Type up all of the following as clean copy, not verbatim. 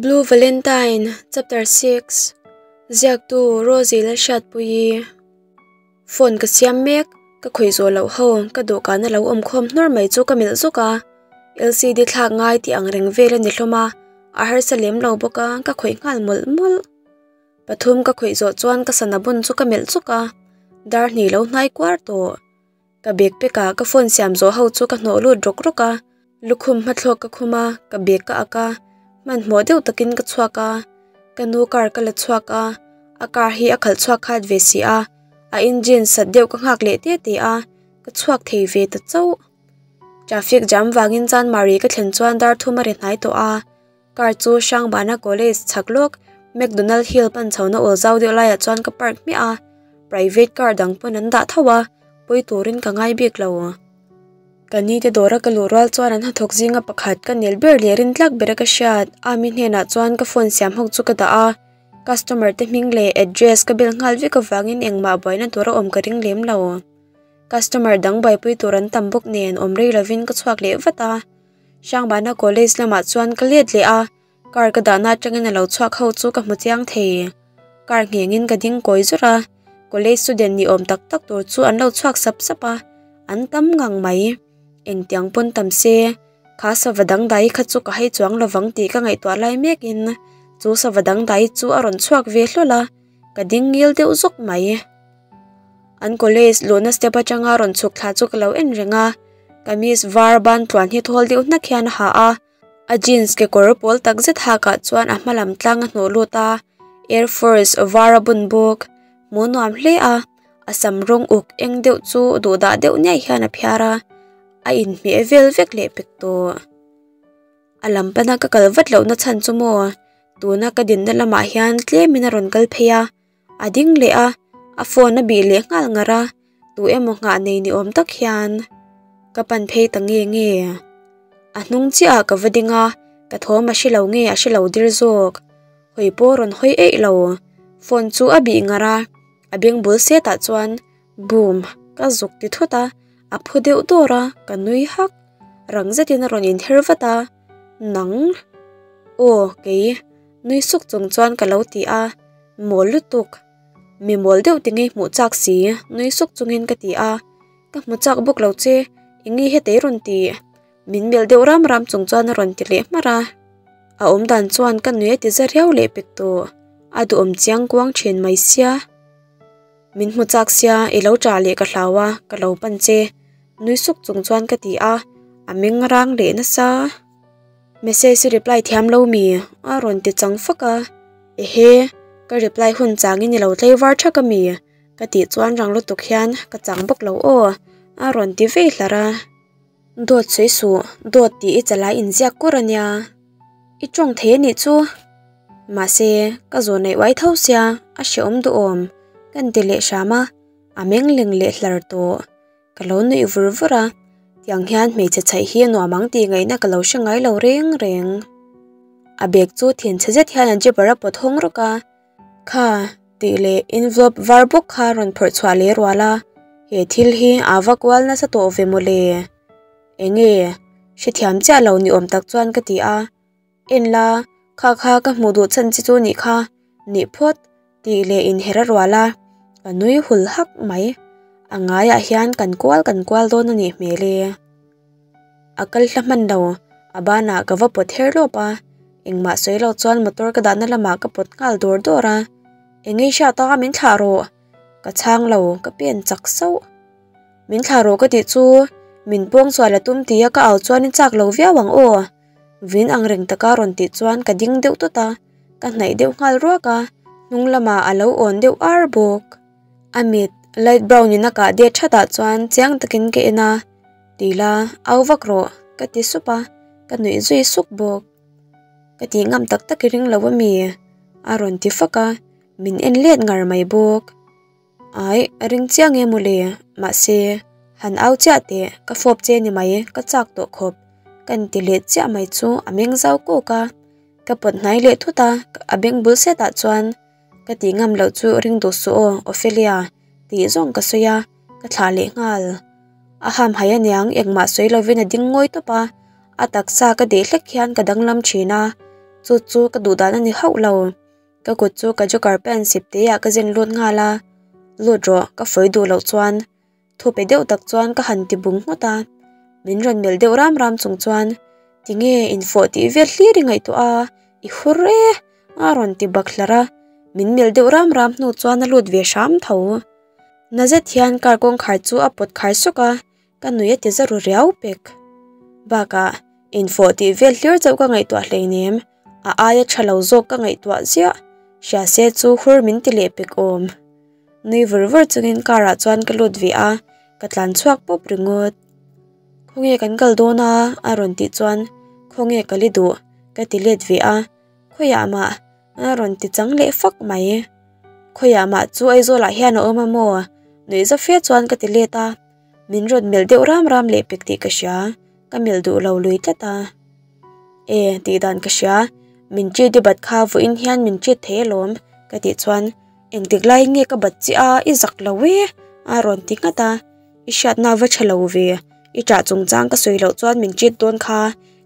Blue Valentine Chapter 6 Ziaktu Rosie Lalhriatpuii Phone ka siam mek, ka khawih zawh loh ho ka dawhkan a lo awm khawm hnawr mai chu ka melh zawk a, LCD thlak ngai tih ang reng vel a ni hlawm a, a harsa lem lo bawk a ka khawih nghal mawlh mawlh. Pathum ka khawih zawh chuan ka sana bun chu ka melh chuk a, dar hnih lo hnai kuar tawh. Ka bag pack ah ka phone siam zawh ho chu ka hnawh lut rawk rawk a, lukhum hmathlawk ka khum a, ka bag ka ak a, hmanhmawh deuh takin ka chhuak a, ka nu car ka la chhuak a, a car hi a khalh chhuak khat ve si a, a engine sat deuh ka nghak leh te te a, ka chhuak thei ve ta chauh. Traffic jam vangin Chanmari ka thlen chuan dar thum a ri hnai tawh a. Car chu Hrangbana College chhak lawk McDonald Hill pan chhohna awl zau deuh laiah chuan ka park hmiah a, private car dang pawn an dah tho a, pawi turin ka ngai bik lo. Ka ni te dawra ka luh rual chuan an hnathawk zinga pakhat ka nel ber leh rin tlak bera ka hriat a mi hnenah chuan ka phone siam hawk chu ka dah a, customer te hming leh address ka bel nghal vek avangin engmah buaina tur a awm ka ring lem lo. Customer dang buaipui tur an tam bawk nen awm rei lovin ka chhuak leh vat a. Hrangbana College lamah chuan ka let leh a, car ka dahna atangin a lo chhuak ho chu ka hmu chiang thei. Car nghengin ka ding kawi zawr a, college student ni awm tak tak tur chu an lo chhuak sap sap a, an tam ngang mai. Engtiang pawn tam se, kha sava dangdai kha chu ka hai chuang lovang tih ka ngaihtuah lai mekin chu sava dangdai chu a rawn chhuak ve hlawl a, ka ding ngil deuh zawk mai. An college luhna step atanga rawn chhuk thla chu ka lo en reng a, kamis var ban tluan hi thawl deuh hnak hian a ha a, a jeans kekawr pawl tak zet hakah chuan a hma lam tlang a hnawh lut a, air force var a bun bawk, hmuh nuam hle a, a sam rawng uk eng deuh chu duhdah deuh niaih hian a phiar a, a inhmeh vel vek leh pek tawh. A lam pana ka kal vat lohna chhan chu maw tuna ka dinna lamah hian tlemin a rawn kal phei a. A ding leh a, a phone a bih leh nghal ngar a, tu emaw nghah nei ni awm tak hian ka pan phei ta nge nge. A hnung chiah ah ka va ding a, ka thawm a hre lo nge a hre lo dir zawk. Hawi pawh rawn hawi eih lo, phone chu a bih ngar a, a beng bul set ah chuan boom ka zuk ti thut a, a phu deuh dawr a, ka nui hak. Rang zetin a rawn inher vat a, Nang? Aw, kei. Nui suk chung chuan ka lo ti a, Mawl lutuk. Mi mawl deuh ti ngei hmuh chak si, nui suk chungin ka ti a. Ka hmu chak bawk lo che, i ngi hetei rawn ti. Min melh deuh ram ram chung chuan a rawn ti leh hmarh a. A awm dan chuan ka nui a ti za riau leh pek tawh. A duhawm chiang kuang thin mai sia. Min hmu chak sia, i lo ṭah leh ka hlau a, ka lo pan che. Nui suk chung chuan ka ti a, a meng rang leh nasa. Message i reply thiam lo mi? A rawn ti chang fak a. Ehe, ka reply hun changin i lo tlei var thak a mi? Ka tih chuan rang lutuk hian ka chang bawk lo aw, a rawn ti vei hlar a. Dawt sawi suh, dawt tih i chalai inziak kur a nia. I tawng thei a nih chu. Mahse, ka zawn neih uai tho sia, a hrehawm duhawm, ka inti leh hram a, a meng leng leh hlar tawh. Ka lo nuih vur vur a, tiang hian hmeichhe chhaih hi a nuam ang tih ngaihna ka lo hre ngai lo reng reng. A bag chu thinchhe zet hian a jibber a pawt hawng rawk a, Kha tih leh envelope var bawk kha rawn phawrh chhuah leh rual a, he thil hi a va kual nasa tawh ve mawle. Enge? Hrethiam chiah lo ni awm tak chuan ka ti a. En la, kha kha ka hmuh duh chhan chi chu nih kha, nih phawt tih leh inher a rual a, ka nui hul hak mai. A ngaiah hian kan kual kan kual dawn a nih hmel e. A kal hla hman lo, a banah ka va pawt her lawp a, engmah sawi lo chuan motor ka dahna lamah ka pawt nghal dawr dawr a, Eng ei hriat a min thlah rawh, ka chhang lo, ka pen chak sauh. Min thlah rawh ka tih chu, min pawng chuan la tum tia ka au chuan i chak lo viau ang aw. Vin ang reng taka rawn tih chuan ka ding deuh tawt a, ka hnaih deuh nghal ruak a, hnung lamah a lo awn deuh ar bawk. A mit light brown in a kah det that ah chuan chiang takin ka en a, Ti la, au vak rawh, ka ti sup a, ka nuih zui suk bawk. Ka tih ngam tak tak i ring lo a mi? A rawn ti fak a, min en let ngar mai bawk. Ai, a ring chiang e mawle, mahse, han au chiah teh, ka fawp che ni mai, ka chak tawh khawp, ka inti leh chiah mai chu a meng zau kawk a, ka pawt hnai leh thut a, a beng bul setah chuan ka tih ngam loh chu ring duh suh aw, Ophelia, tih zawng ka sawi a, ka thlah leh nghal. A ham hai aniang, engmah sawi lovin a ding ngawi tawp a, a taksa ka deh hlek hian ka danglam thin a, Chu chu ka duh dan a ni hauh lo. Ka kut chu ka joker pant sip te ah ka zen lut nghal a, Lut rawh, ka fawi duh loh chuan thu pe deuh tak chuan ka han ti bung nghut a. Min rawn melh deuh ram ram chung chuan, Tinge infawh tih vel hlir i ngaihtuah a, i hur e a rawn ti bak hlar a. Min melh deuh ram ram hnu chuan a lut ve hram tho. Na zet hian car kawngkhar chu a pawt khar sawk a, ka nui a ti za ru riau pek. Bakah, infawh tih vel hlir chauh ka ngaihtuah hleinem, a aia tha lo zawk ka ngaihtuah ziah, hria se chu hur min ti leh pek awm. Nui vur vur chungin car ah chuan ka lut ve a, ka tlan chhuak pawp ringawt. Khawnge kan kal dawn a? a rawn tih chuan, Khawnge ka li duh? ka ti let ve a, Khawiah mah? a rawn ti chang leh fak mai. Khawiah mah chu Aizawl ah hian a awm a maw? Nuih za fe chuan ka ti let a, min rawn melh deuh ram ram leh pek tih ka hria, ka melh duh lo lui tlat a. E, tih dan ka hria, min treat i bat kha vawiin hian min treat thei alawm ka tih chuan engtik laiin nge ka bat chiah a, i zak lo e a rawn ti nghat a, i hriatna va tha lo ve, i ṭah chungchang ka sawi loh chuan min treat dawn kha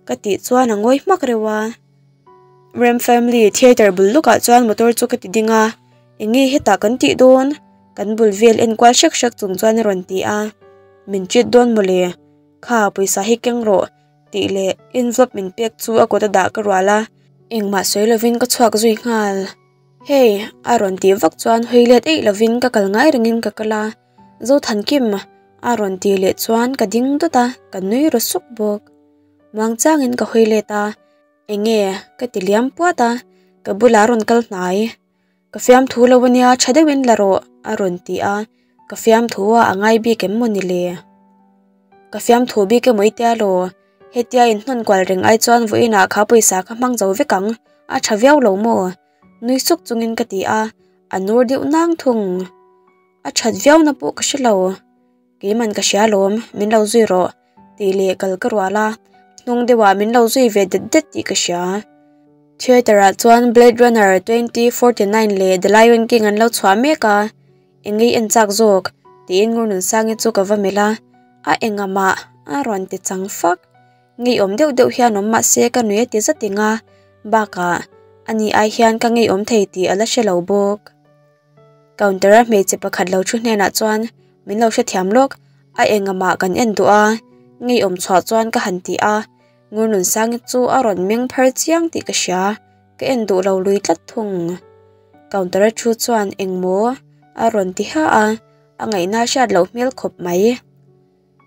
ka tih chuan a ngawi hmak reuh a. Rem Family Theatre bul lukah chuan motor chu ka ti ding a, eng nge hetah kan tih dawn? Kan bul vel enkual hrek hrek chung chuan a rawn ti a, Min treat dawn mawle, kha pawisa hi keng rawh tih leh envelope min pek chu a kut a dah ka rual a, engmah sawi lovin ka chhuak zui nghal. Hey! a rawn tih vak chuan hawi let eih lovin ka kal ngai rengin ka kal a, Zothankim! a rawn tih leh chuan ka ding dawt a, ka nui ru suk bawk. Muangchangin ka hawi let a, Enge? ka ti liam puat a, ka bulah a rawn kal hnai. Ka fiamthu lo ania, tha deuhin la rawh, a rawn ti a, ka fiamthu a a ngai bik em maw ni le? Ka fiamthu bik emaw i tia law? Hetia inhnawn kual reng ai chuan vawiinah kha pawisa ka hmang zo vek ang, a tha viau lo maw? Nui suk chungin ka ti a, a nur deuh nang thung. A that viau na pawh ka hre lo. Keiman ka hria alawm, min lo zui rawh tih leh kal ka rual a, hnung deuhah min lo zui ve det det tih ka hria. Theatre ah chuan Blade Runner 2049 leh The Lion King an lo chhuah mek a, eng ngei en chak zawk tiin Ngurnunsangi chu ka va melh a, a engah mah a rawn ti chang fak. Ngeiawm deuh deuh hian awm mahse ka nui a ti zat eng a, bakah ani ai hian ka ngeiawm thei tih a la hre lo bawk. Counter a hmeichhe pakhat lo thu hnenah chuan min lo hrethiam lawk, a engah kan en duh a, ngeiawm chhuah chuan ka han ti a, Ngurnunsangi chu a rawn meng phar chiang tih ka hria, ka en duh lo lui tlat thung. Counter a thu chuan engmaw a rawn ti ha a, a ngaihna hriat loh hmel khawp mai.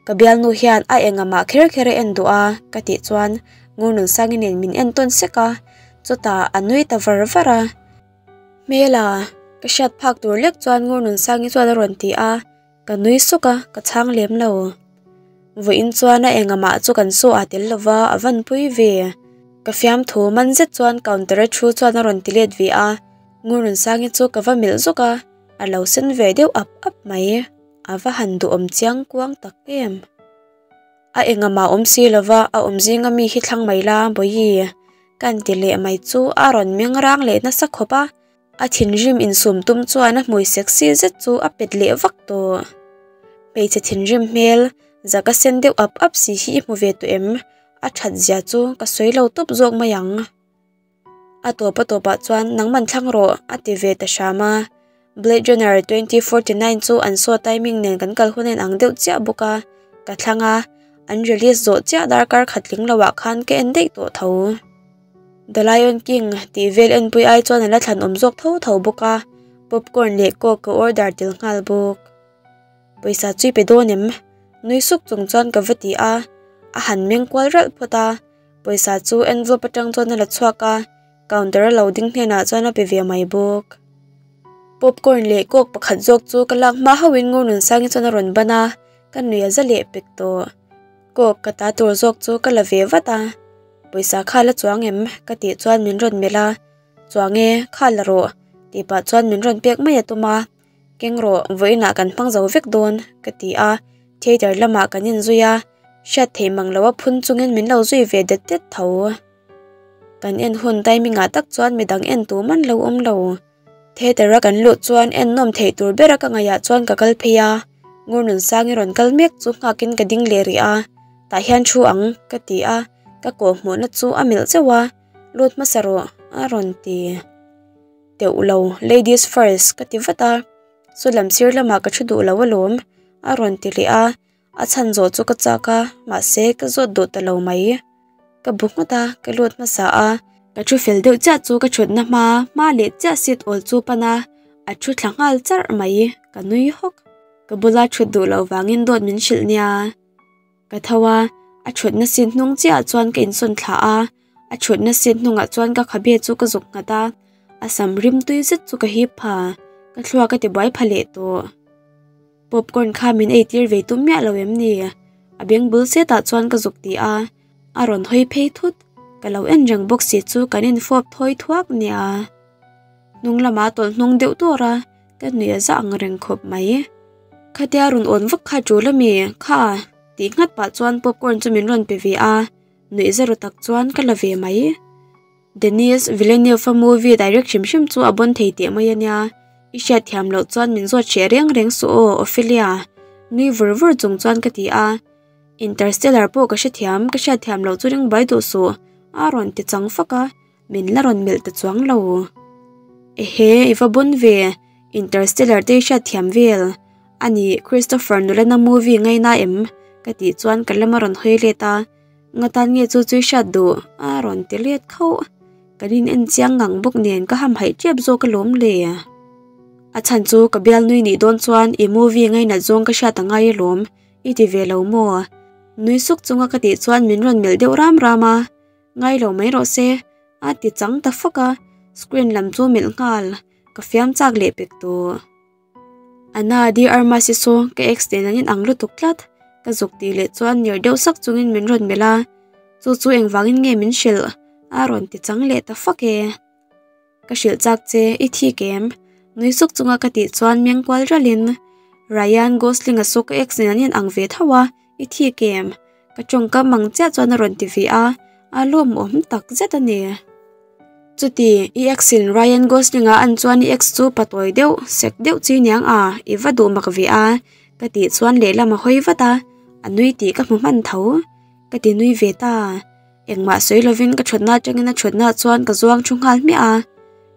Ka bialnu hian a engah mah kher kher a en duh a ka tih chuan Ngurnunsangi nen min en tawn sek a, chutah a nui ta var var a. Hmela, ka hriat phak tur lek chuan Ngurnunsangi chuan a rawn ti a, ka nui suk a, ka chhang lem lo. Vawiin chuan a engah mah chu kan saw a tel lova a van pui ve. Ka fiamthu man zet chuan counter a thu chuan a rawn ti let ve a, Ngurnunsangi chu ka va melh zawk a, a lo sen ve deuh ap ap mai. A va han duhawm chiang kuang tak em. A engah mah awm si lova a awm zinga mi hi thlang mai la Bawihi ka an ti leh mai chu a rawn meng rang leh nasa khawp a, a thinrim insum tum chuan a hmui sexy zet chu a pet leh vak tawh. Hmeichhe thinrim hmel zaka sen deuh ap ap si hi i hmu ve tawh em? A that zia chu ka sawi lo tawp zawk mai ang. A tawp a tawpah chuan nangman thlang rawh a ti ve ta hram a. Blade Runner 2049 chu an show timing nen kan kal hun a inang deuh chiah bawk a, ka thlang a, an release zawh chiah darkar khat tling loah khan ka en daih tawh tho. The Lion King tih vel enpui ai chuan a la thlan awm zawk tho tho bawk a, popcorn leh coke ka order tel nghal bawk. Pawisa chu i pe dawn em? Nui suk chung chuan ka va ti a, a han meng kual ralh phawt a, pawisa chu envelope atang chuan a la chhuak a, counter a lo ding hnenah chuan a pe ve mai bawk. Popcorn leh coke pakhat zawk chu ka lak hma hauhin Ngurnunsangi chuan a rawn ban a, ka nui a za leh pek tawh. Coke ka ta tur zawk chu ka la ve vat a, pawisa kha la chuang em? ka tih chuan min rawn melh a, Chuang e, kha la rawh tih pah chuan min rawn pek mai a tum a, Keng rawh, vawiinah kan hmang zo vek dawn ka ti a, theatre lamah kan inzui a, hriat theih mang loha phun chungin min lo zui ve det det tho. Kan en hun timing ah tak chuan midang en tur man lo awm lo. Theatre a kan luh chuan en nawm theih tur bera ka ngaihah chuan ka kal phei a, Ngurnunsangi rawn kal mek chu nghakin ka ding leh rih a, tah hian thu ang ka ti a, ka kawh hmuhna chu a melh zeuh a. Lut hmasa rawh a rawn ti. Teuh lo, ladies first ka ti vat a. Saw lam sir lamah ka thu duh lo alawm a rawn ti leh a. A chhan zawh chu ka chak a, mahse ka zawt duh ta lo mai. Ka bu nghut a, ka lut hmasa a. Ka thu fel deuh chiah chu ka thutna hma hma leh chiah seat awl chu pan a, a thu thla nghal charh mai, ka nui hawk. Ka bula thut duh loh vangin dawt min hrilh nia. Ka tho a, a thutna seat hnung chiah chuan ka insawn thla a, a thutna seat hnungah chuan ka khabe chu ka zuk nghat a, a sam rim tui zet chu ka hip pha, ka thluak a ti buai pha leh tawh. Popcorn kha min ei tir ve tum miah lo em ni? A beng bul setah chuan ka zuk ti a, a rawn hawi phei thut. Ka lo en reng bawk si chu kan infawp thawi thuak nia. Hnung lamah tawlh hnung deuh tur a, ka nuih a za ang reng khawp mai. Khatia rawn awn vak kha tul ami? Kha tih nghat pah chuan popcorn chu min rawn pe ve a, nuih za ru tak chuan ka la ve mai. Denis Villeneuve-a movie direct hrim hrim chu a bawn thei teh mai a nia. I hriat thiam loh chuan min zawt hreh reng reng suh aw, Ophelia. Nui vur vur chung chuan ka ti a. Interstellar pawh ka hrethiam, ka hriat thiam loh chu ring bai duh suh, a rawn ti chang fak a, min la rawn melh ta chuang lo. Ehe, i va bawn ve, Interstellar te i hriat thiam vel. A nih, Christopher Nolan-a movie ngaina em? Ka tih chuan ka lam a rawn hawi let a. Nga tan nge chu chui hriat duh a rawn ti let khauh. Kan in en chiang ngang bawk nen ka ham haih tep zawk alawm le. A chhan chu ka bial nui nih dawn chuan i movie ngainat zawng ka hriat angai alawm i ti ve lo maw? Nui suk chunga ka tih chuan min rawn melh deuh ram ram a, ngai lo mai rawh se a ti chang ta fak a, screen lam chu melh nghal ka fiam chak leh pek tawh. Ana de Armas hi saw ka ex nen an inang lutuk tlat, ka zuk tih leh chuan ner deuh sak chungin min rawn melh a, chu chu engvangin nge min hrilh a rawn ti chang leh ta fak e. Ka hrilh chak che, i thik em? Nui suk chunga ka tih chuan meng kual ralin Ryan Gosling a saw ka ex nen an inang ve tho a, i thik em? Ka tawngkam ang chiah chuan a rawn ti ve a, a lawmawm tak zet a ni. Chuti, i ex in Ryan Gosling a an chuan i ex chu patawi deuh, sek deuh chi niang a, i va duh mak ve a, ka tih chuan lehlam a hawi vat a, a nui tih ka hmu hman tho. Ka ti nui ve ta. Engmah sawi lovin ka thutna atangin a thutna chuan ka zuang thu nghal hmiah a,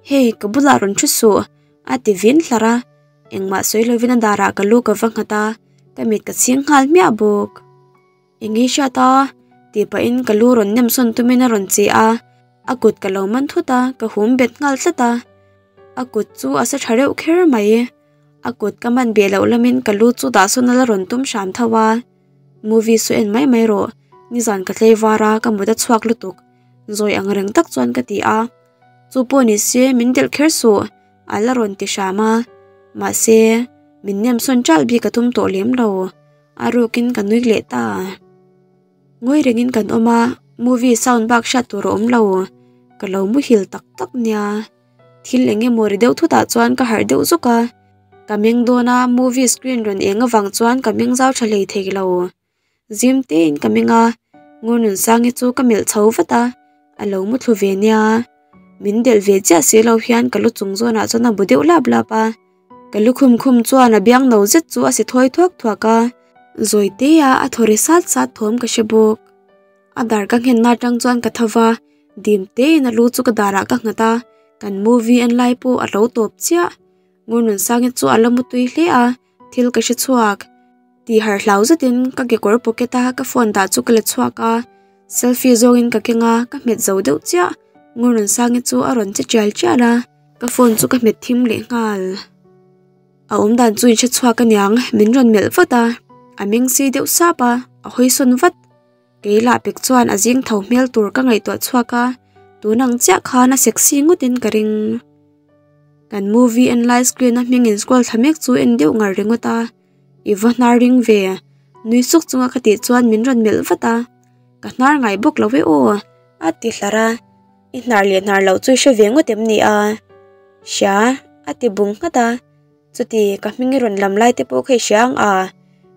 Hey, ka bulah rawn thu suh, a ti vin hlar a. Engmah sawi lovin a darah ka lu ka va nghat a, ka mit ka chhing nghal hmiah bawk. Eng i hriat a? tih pahin ka lu rawn nem sawn tumin a rawn che a, a kut ka lo man thut a, ka hum bet nghal tlat a. A kut chu a sa tha reuh kher mai. A kut ka man beh loh lamin ka lu chu dah sawn a la rawn tum hram tho a. Movie saw en mai mai rawh, nizan ka tlei var a, ka mut a chhuak lutuk, zawi ang reng tak chuan ka ti a. Chu pawh ni se min delh kher suh, a la rawn ti hram a. Mahse, min nem sawn ṭalh bik a tum tawh lem lo. A rukin ka nui leh ta. Ngawi rengin kan awm a, movie sound bak hriat tur a awm lo. Ka lo muhil tak tak nia. Thil eng emaw ri deuh thutah chuan ka harh deuh zuk a. Ka meng dawn a, movie screen rawn eng avang chuan ka meng zau tha hlei thei lo. Zim tein ka meng a, Ngurnunsangi chu ka melh chho vat a, a lo mu thlu ve nia. Min delh ve chiah si lo hian ka lu chung zawnah chuan a bu deuh lap lap a. Ka lukhum khum chuan a biang no zet chu a si thawi thuak thuak a, zawi te a a thaw ri sat sat thawm ka hre bawk. A dar ka nghenna atang chuan ka tho va, dim te in a lu chu ka darah ka nghat a, kan movie en lai pawh a lo tawp chiah. Ngurnunsangi chu a la mu tui hle a, thil ka hre chhuak. Tih harh hlau zetin ka kekawr pocket a ka phone dah chu ka la chhuak a, selfie zawngin ka keng a, ka hmet zo deuh chiah. Ngurnunsangi chu a rawn che tial tial a. Ka phone chu ka hmet thim leh nghal. A awm dan chu in hre chhuak aniang, min rawn melh vat a, a meng si deuh sap a, a hawi sawn vat. Kei lah pek chuan a zing tho hmel tur ka ngaihtuah chhuak a, tun ang chiah khan a sexy ngawt in ka ring. Kan movie en lai screen a hming in scroll thla mek chu en deuh ngar ringawt a, i va hnar ring ve, nui suk chunga ka tih chuan min rawn melh vat a, ka hnar ngai bawk lo e aw, a ti hlar a. I hnar leh hnar loh chu i hre ve ngawt em ni a? Hria, a ti bung nghat a. Chuti, ka hming i rawn lam lai te pawh kha i hria ang a?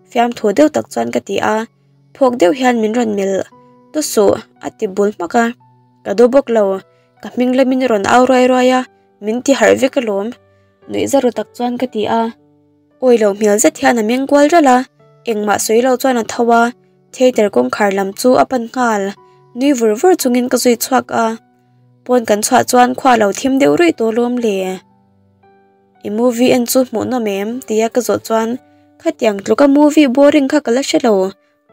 Fiamthu deuh tak chuan ka ti a. Phawk deuh hian min rawn melh tu suh, a ti bul hmak a. Ka do bawk lo, ka hming lamin i rawn au ruai ruai a, min ti harh vek alawm. Nuih za ru tak chuan ka ti a. Awi lo hmel zet hian a meng kual ralh a, engmah sawi lo chuan a tho a. Theatre kawngkhar lam chu a pan nghal, nui vur vur chungin ka zui chhuak a. Pawn kan chhuah chuan khua lo thim deuh ruih tawh lawm le. I movie en chu hmuh nawm em? Tia ka zawh chuan khatiang tluka movie boring kha ka la hre lo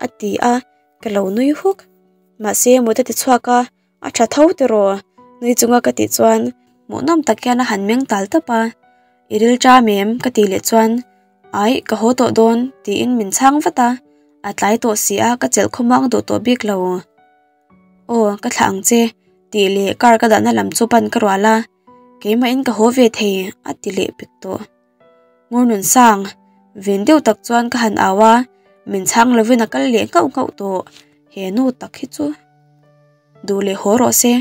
a ti a, ka lo nui huk. Mahse mut a ti chhuak a, a tha tho tiraw? Nui chunga ka tih chuan hmuhnawm tak hian a han meng tal tawp a, I ril ṭam em? Ka tih leh chuan Aih ka haw tawh dawn tiin min chhang vat a, a tlai tawh si a ka chelh khawmuang duh tawh bik lo. Aw ka thlah ang che tih leh car ka dahna lam chu pan ka rual a, keimahin ka haw ve thei a ti leh pek tawh. Ngurnunsang, ven deuh tak chuan ka han au a, min chhang lovin a kal leh nghauh nghauh tawh, he nu tak hi chu. Duh leh haw rawh se,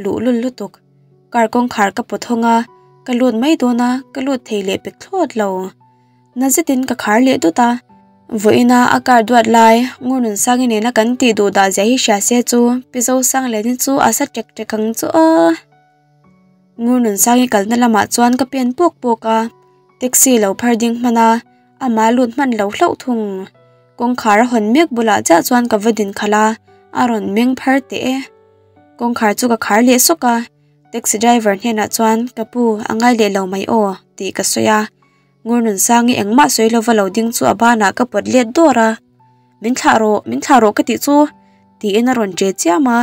luh lul lutuk. Car kawngkhar ka pawt hawng a, ka lut mai dawn a, ka lut thei leh pek thlawt lo. Na zetin ka khar leh dawt a, vawiina a car duat lai Ngurnunsangi nena kan tih duh dah zia hi hria se chu Pi Zosangliani chu a sa ṭek ṭek ang chu aw. Ngurnunsangi kalna lamah chuan ka pen pawk pawk a, taxi lo phar ding hman a, amah lut hman lo hlauh thung. Kawngkhar a hawn mek bulah chiah chuan ka va din khalh a, a rawn meng phar teh e. Kawngkhar chu ka khar leh sawk a, taxi driver hnenah chuan ka pu a ngai leh lo mai aw tih ka sawi a. Ngurnunsangi engmah sawi lova lo ding chu a banah ka pawt let dawr a, Min thlah rawh, min thlah rawh ka tih chu tiin a rawn che chiam a,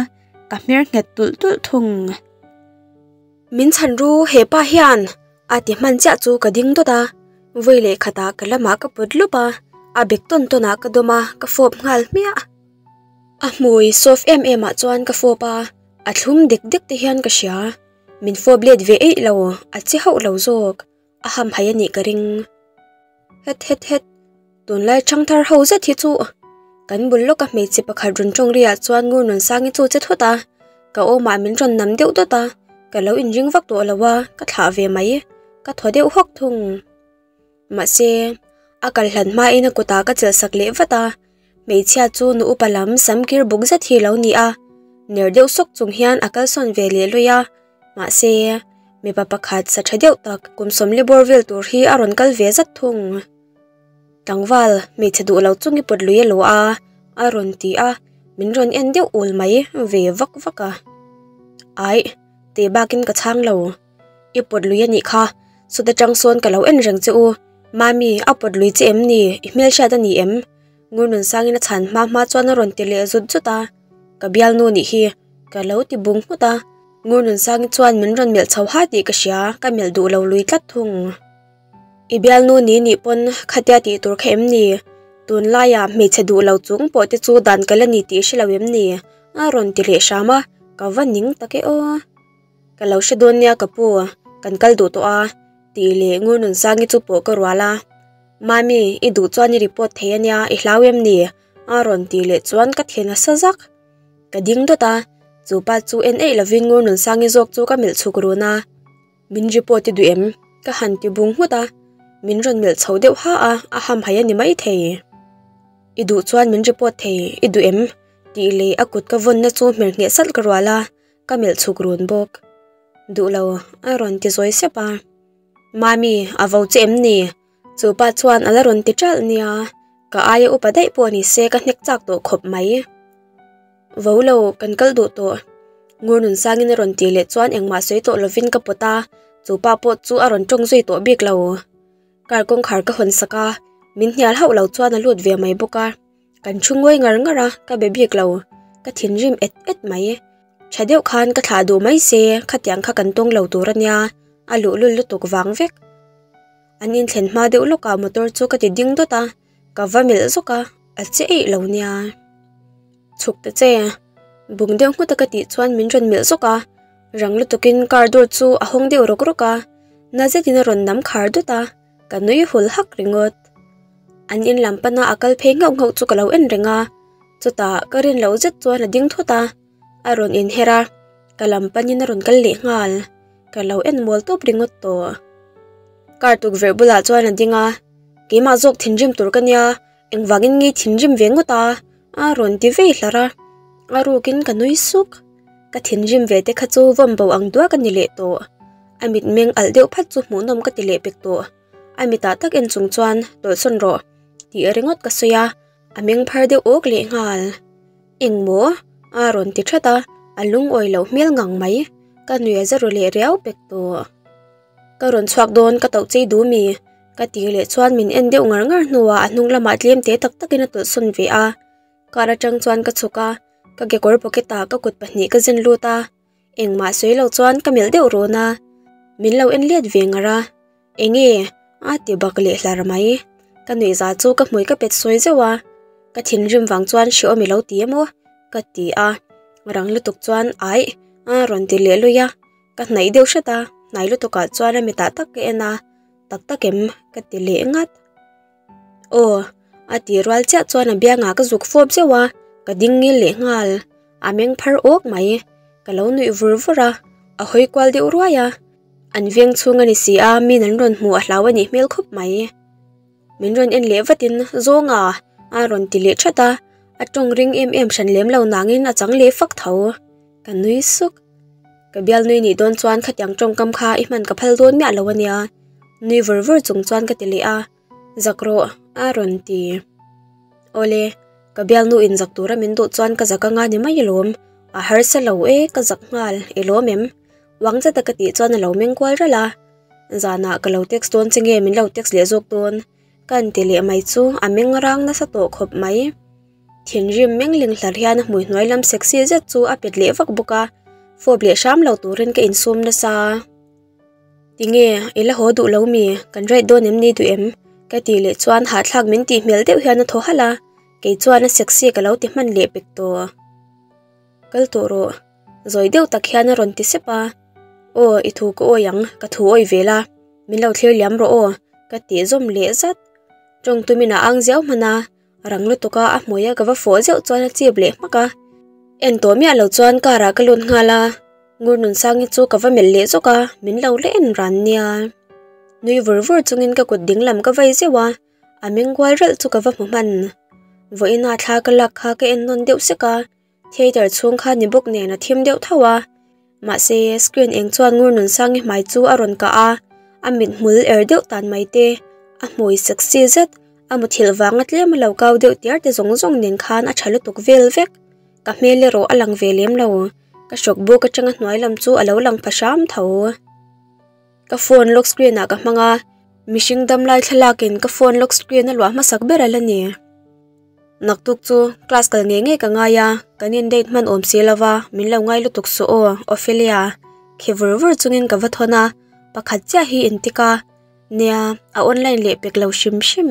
ka hmer nghet tulh tulh thung. Min chhan ru hepa hian a ti hman chiah chu ka ding dawt a, vawi leh khatah ka lamah ka pawt lup a, a bek tawn tawn ah ka dawm a, ka fawp nghal hmiah. A hmui soft em em ah chuan ka fawp a, a thlum dek dek te hian ka hria, min fawp let ve eih lo, a che hauh lo zawk. A hamhaih a nih ka ring. Het het het, tunlai thangthar ho zet hi chu kan bul lawka hmeichhe pakhat rawn tawng riah chuan ngur Nunsangi chu che thut a, ka awmah min rawn nam deuh dawt a, ka lo inring vak tawh lo a, ka thlah ve mai, ka thaw deuh hawk thung. Mahse, a kal hlan hmain a kutah ka chelh sak leh vat a, hmeichhia chu nu upa lam sam kir buk zet hi lo ni a, ner deuh sawk chung hian a kalsawn ve leh luih a. Mahse, mipa pakhat sa tha deuh tak kum sawmli bawr vel tur hi a rawn kal ve zat thung. Tlangval, hmeichhe duh lo chung i pawt lui a lo a, a rawn ti a, min rawn en deuh ul mai ve vak vak a. Aih, tih bakin ka chhang lo. I pawt lui a nih kha, sawta tang sawn ka lo en reng che u. Mami, a pawt lui che em ni? I hmelhriat a ni em? Ngurnunsangin a chhan hma hma chuan a rawn ti leh zut zut a. Ka bialnu nih hi, ka lo ti bung nghut a. Ngurnunsangi chuan min rawn melh chho ha tih ka hria, ka melh duh lo lui tlat thung. I bialnu ni nih pawn khatia tih tur kha em ni? Tunlaiah hmeichhe duh lo chung pawh te chu dan ka la ni tih hre lo em ni? A rawn ti leh hram a, ka va ning tak e aw. Ka lo hre dawn nia ka pu, kan kal duh tawh a, tih leh Ngurnunsangi chu pawh ka rual a. Mami, i duh chuan i report thei a nia, i hlau em ni? A rawn tih leh chuan ka then nasa zak. Ka ding dawt a, chu pa chu en eih lovin Ngurnunsangi zawk chu ka melh chhuk run a. Min report i duh em? Ka han ti bung nghut a, min rawn melh chho deuh ha a, a hamhaih a ni maithei. I duh chuan min report thei, i duh em? Tih leh a kut ka vawnna chu hmer ngheh salh ka rual a, ka melh chhuk run bawk. Duh lo, a rawn ti zawi sep a. Mami, a vo che em ni? Chu pa chuan a la rawn ti ṭalh nia, ka aia upa daih pawh ni se ka hnek chak tawh khawp mai. Vo lo, kan kal duh tawh. Ngurnunsangin a rawn tih leh chuan engmah sawi tawh lovin ka pawt a, chu pa pawh chu a rawn ṭawng zui tawh bik lo. Car kawngkhar ka hawn sak a, min hnial hauh lo chuan a lut ve mai bawk a. Kan thu ngawi ngar ngar a, ka be bik lo. Ka thinrim et et mai. Tha deuh khan ka thlah duh mai se, khatiang kha kan tawng lo tur a nia, a luhlul lutuk vang vek. An inthlen hma deuh lawkah motor chu ka ti ding dawt a, ka va melh zawk a, a che eih lo nia. Chhuk ta che, bung deuh nghut a ka tih chuan min rawn melh zawk a, rang lutukin car door chu a hawng deuh rawk rawk a, na zetin a rawn nam khar dawt a, ka nui hul hak ringawt. An in lam pana a kal phei nghauh nghauh chu ka lo en reng a, chutah ka rin loh zet chuan a ding thawt a, a rawn inher a, ka lam panin a rawn kal leh nghal. Ka lo en mual tawp ringawt tawh. Car tukverh bulah chuan a ding a, keimah zawk thinrim tur ka nia, engvangin nge thinrim ve ngawt a? A rawn ti vei hlar a, a rukin ka nui suk. Ka thinrim ve te kha chu vawm bo ang duak a ni leh tawh. A mitmeng alh deuh phat chu hmuhnawm ka ti leh pek tawh. A mitah tak en chung chuan tawlhsawn rawh tih ringawt ka sawi a, a meng phar deuh awk leh nghal. Engmaw? A rawn ti that a, a lungawi loh hmel ngang mai. Ka nui a za ru leh riau pek tawh. Ka rawn chhuak dawn ka tauh chei duh mi? Ka tih leh chuan min en deuh ngar ngar hnuah a hnung lamah tlem te tak takin a tawlh sawn ve a. Car atang chuan ka chhuk a, ka kekawr pocket ah ka kut pahnih ka zen lut a, engmah sawi lo chuan ka melh deuh rawn a, min lo en let ve ngar a, enge a ti bak leh hlar mai. Ka nuihza chu ka hmui ka pet sawi zeuh a, ka thinrim vang chuan hrehawm i lo ti emaw ka ti a, rang lutuk chuan aih a rawn ti leh lui a. Ka hnaih deuh hret a, hnai lutukah chuan a mitah tak ka en a, tak tak em ka ti leh ngat. Aw, a tih rual chiah chuan a biangah ka zuk fawp zeuh a, ka ding ngil leh nghal. A meng phar awk mai, ka lo nuih vur vur a, a hawi kual deuh ruai a. An veng chhung a ni si a, min an rawn hmuh a hlau a nih hmel khawp mai. Min rawn en leh vatin Zawnga a rawn ti leh that a, a tawng ring em em hran lem lo nangin a chang leh fak tho. Ka nui suk. Ka bial nui nih dawn chuan khatiang tawngkam kha i hman ka phal dawn miah lo a nia. Nui vur vur chung chuan ka ti leh a, Zak rawh a rawn ti. Awle, ka bialnu in zak tura min duh chuan ka zak anga ni mai alawm. A harsa lo e, ka zak nghal, i lawm em? Uang zeta ka tih chuan a lo meng kual ralh a. Zanah ka lo text dawn che nge min lo text leh zawk dawn? Ka han ti leh mai chu a meng rang nasa tawh khawp mai. Thinrim meng ling hlar hian a hmui hnuai lam sexy zet chu a pet leh vak bawk a, fawp leh hram lo turin ka insum nasa. Tinge i la haw duh lo mi? Kan ride dawn em ni duh em? Ka tih leh chuan hahthlak min tih hmel deuh hian a thaw halh a, kei chuan a sexy ka lo ti hman leh pek tawh. Kal tawh rawh. Zawi deuh tak hian a rawn ti sep a, Aw, i thu ka awi ang, ka thu awi ve la, min lo thlir liam rawh aw, ka tih zawm leh zat. Tawng tumin a ang ziau hman a, rang lutuk a a hmui a ka va fawh zeuh chuan a chip leh hmak a. En tawh miah lo chuan car ah ka lut nghal a, Ngur Nunsangi chu ka va melh leh zawk a, min lo la en ran nia. Nui vur vur chungin ka kut ding lam ka vai zeuh a, a meng kual ralh chu ka va hmu hman. Vawiina thla ka lak kha ka en nawn deuh sek a, Theatre chhung kha ni bawk nen a thim deuh tho a, mahse screen eng chuan Ngur Nunsangi hmai chu a rawn kah a, a mit hmul er deuh tan mai te, a hmui sexy zet, a muthilh vanga tlem a lo kau deuh tiar te zawng zawng nen khan a tha lutuk vel vek. Ka hmel erawh a lang ve lem lo, ka hrawk buk atanga hnuai lam chu a lo lang pha hram tho. Ka phone lock screen ah ka hmang a, mihring damlai thlalak in ka phone lock screen a luah hmasak ber a la ni. Naktuk chu class kal ngei ngei ka ngai a, kan in date hman awm si lova, min lo ngai lutuk suh aw, Ophelia. Khi vur vur chungin ka va thawn a, pakhat chiah hi in tik a, nia, a online leh pek lo hrim hrim.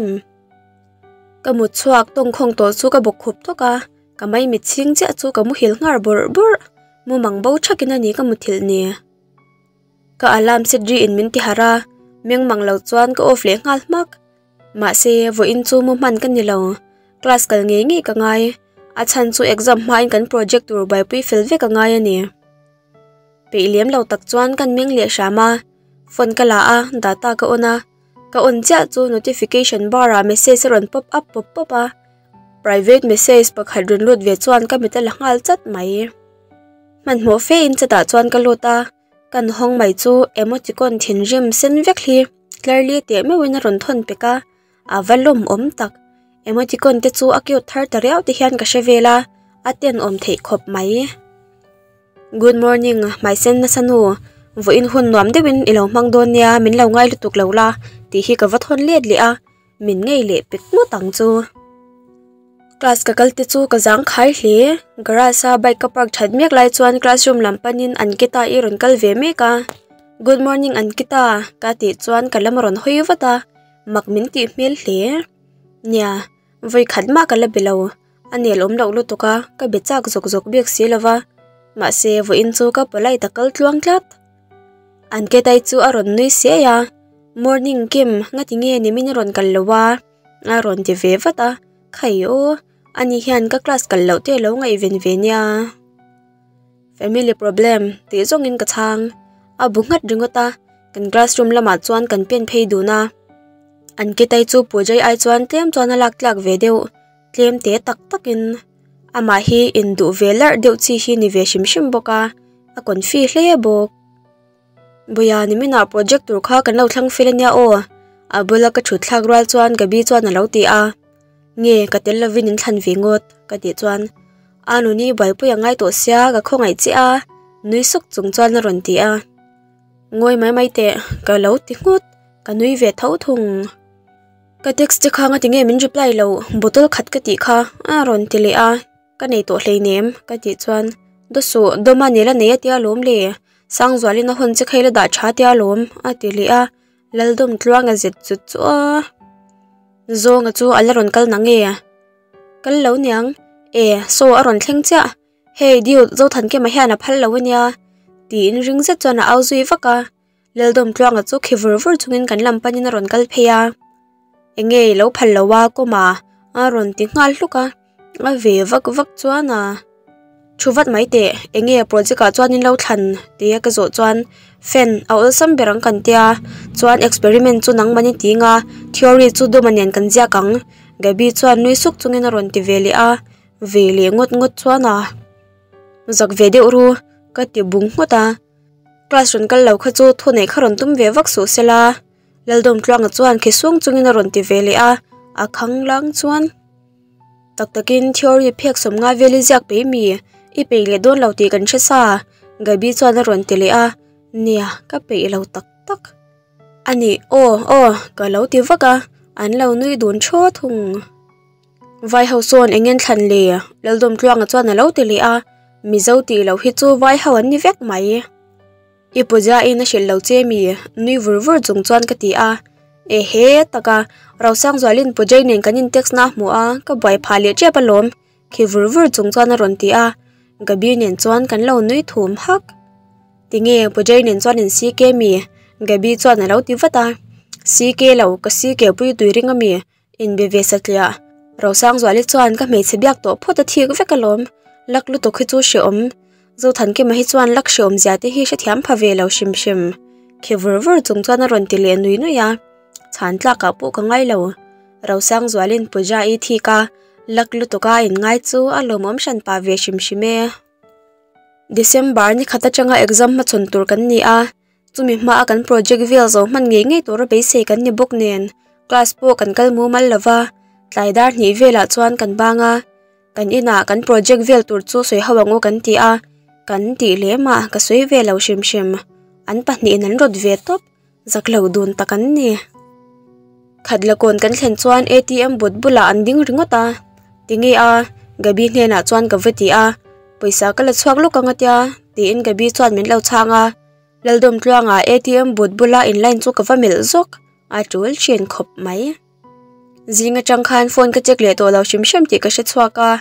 Ka mut chhuak tawngkhawng tawh chu ka bawk khup thawk a, ka maimit chhing chiah chu ka muhil nghar bawrh bawrh, mumang bo thakin a ni ka muthilh ni. Ka alarm set ri in min ti harh a, meng mang lo chuan ka off leh nghal hmak. Mahse, vawiin chu mu hman ka ni lo. Class kal ngei ngei ka ngai. A chhan chu exam hmain kan project tur buaipui fel vek a ngai a ni. Peih lem lo tak chuan kan meng leh hram a. Phone ka la a, data ka on a. Ka on chiah chu notification bar ah message a rawn pop up pawp pawp a. Private message pakhat rawn lut ve chuan ka mit a la nghal chat mai. Hmanhmawh fe in chatah chuan ka lut a. Kan hawng mai chu emoticon thinrim sen vek hi tlarli teh meuhin a rawn thawn pek a, a va lawmawm tak. Emoticon te chu a cute thar ta riau te hian ka hre vel a, a tenawm theih khawp mai. Good morning, hmaisen nasa nu, vawiin hun nuam deuhin i lo hmang dawn nia, min lo ngai lutuk lo la tih hi ka va thawn let leh a. Min ngei leh pek ngawt ang chu. Class ka kal te chu ka zang khai hle. Garage a bike ka park that mek lai chuan classroom lam panin Ankita i rawn kal ve mek a. Good morning Ankita ka tih chuan ka lam a rawn hawi vat a, mak min tih hmel hle. Nia, vawi khat mah ka la be lo. A nel awm loh lutuk a, ka be chak zawk zawk bik si lo va. Mahse vawiin chu ka polite a kal tluang tlat. Anketai chu a rawn nui siai a, Morning Kim, ngati nge nimin i rawn kal lo a? A rawn ti ve vat a, Khai aw, ani hian ka class kal loh te lo ngaihven ve nia. Family problem tih zawngin ka chhang. A bu nghat ringawt a, kan classroom lamah chuan kan pen phei dun a. Anketai chu Pujai ai chuan tlem chuan a lak tlak ve deuh, tlem te tak takin. Amah hi induh ve larh deuh chi hi ni ve hrim hrim bawk a. A confi hle bawk. Buia niminah project tur kha kan lo thlang fel ania aw. A bula ka thut thlak rual chuan Gabi chuan a lo ti a. Nge ka tel lovin in thlan ve ngawt ka tih chuan a nuni buaipui a ngai tawh sia ka khawngaih che a Nui suk chung chuan a rawn ti a. Ngawi mai mai teh, ka lo ti nghut, ka nui ve tho thung. Ka text te kha ngati nge min reply lo, bottle khat ka tih kha a rawn ti leh a, ka nei tawh hleinem ka tih chuan Dawsuh, Dawma nela nei a tia lawm le, Sangzualin a hawn che kha i la dah tha tia lawm a ti leh a, Laldawm tluanga zet zut chu a Zawnga chu a la rawn kal na nge? Kal lo niang, e saw a rawn thleng chiah. Hei Dude, Zothankima hian a phal lo ania, tiin ring zet chuan a au zui vak a. Laldawm tluanga chu khi vur vur chungin kan lam panin a rawn kal phei a. Enge i lo phal lo a, kawma a rawn ti nghal hluk a. A ve vak vak chuan a thu vat mai teh, enge project ah chuan in lo thlan tia ka zawh chuan fan a awlsam ber ang kan tia, chuan experiment chu nangman i ti nga, theory chu Dawma nen kan ziak ang, Gabi chuan nui suk chungin a rawn ti ve leh a. Ve leh ngawt ngawt chuan a zak ve deuh ru ka ti bung nghawt a, class rawn kal lo kha chu thu neih kha rawn tum ve vak suh se la, Laldawmtluanga chuan khi sung chungin a rawn ti ve leh a, a khang lang chuan tak takin theory phek sawmnga vel i ziak pei mi i peih leh dawn lo tih kan hre sa Gabi chuan a rawn ti leh a, nia ka peih lo tak tak. A nih aw aw ka lo ti vak a, an lo nui dun thaw thung. Vai ho sawn eng en thlan le? Laldawmtluanga chuan a lo ti leh a, Mizo tih loh hi chu vai ho an ni vek mai. I puja in a hrilh lo che mi? Nui vur vur chung chuan ka ti a. Ehe taka, Rosangzualin Pujai nen kan in text na a hmu a, ka buai phah leh tep alawm, khi vur vur chung chuan a rawn ti a. Gabi nen chuan kan lo nui thum hak. Tinge Pujai nen chuan in CK mi? Gabi chuan a lo ti vat a. CK lo, ka CK pui tui ring ami? Inbe ve satliah. Rosangzuali chuan ka hmeichhe biak tawh phawt a thik vek alawm. Lak lutuk hi chu hreawm. Zothankima hi chuan lak hreawm zia te hi hrethiam pha ve lo hrim hrim. Khi vur vur chung chuan a rawn ti leh nui nui a. Chhan tlakah pawh ka ngai lo. Rosangzualin Puja-i thik a, lak lutuk a inngai chu a lawmawm hran pah ve hrim hrim e. December ni khat atanga exam hmachhawn tur kan ni a. Chumi hmaa kan project vel zo hman ngei ngei tura beisei kan ni bawk nen class pawh kan kal mumal lo va, tlai dar hnih velah chuan kan bang a, kan inah kan project vel tur chu sawi ho ang u kan ti a, kan tih lem ah ka sawi ve lo hrim hrim, an pahnihin an rawt ve tawp, zak lo dun tak an ni. Khat la kawn kan thlen chuan ATM but bulah an ding ringawt a, tinge a, Gabi hnenah chuan ka va ti a, pawisa ka la chhuak lawk ang atia tiin Gabi chuan min lo chhang a. Laldawmtluanga ATM but bula in line chu ka va melh zawk, a tul thin khawp mai. Zing atang khan phone ka check leh tawh lo hrim hrim tih ka hre chhuak a,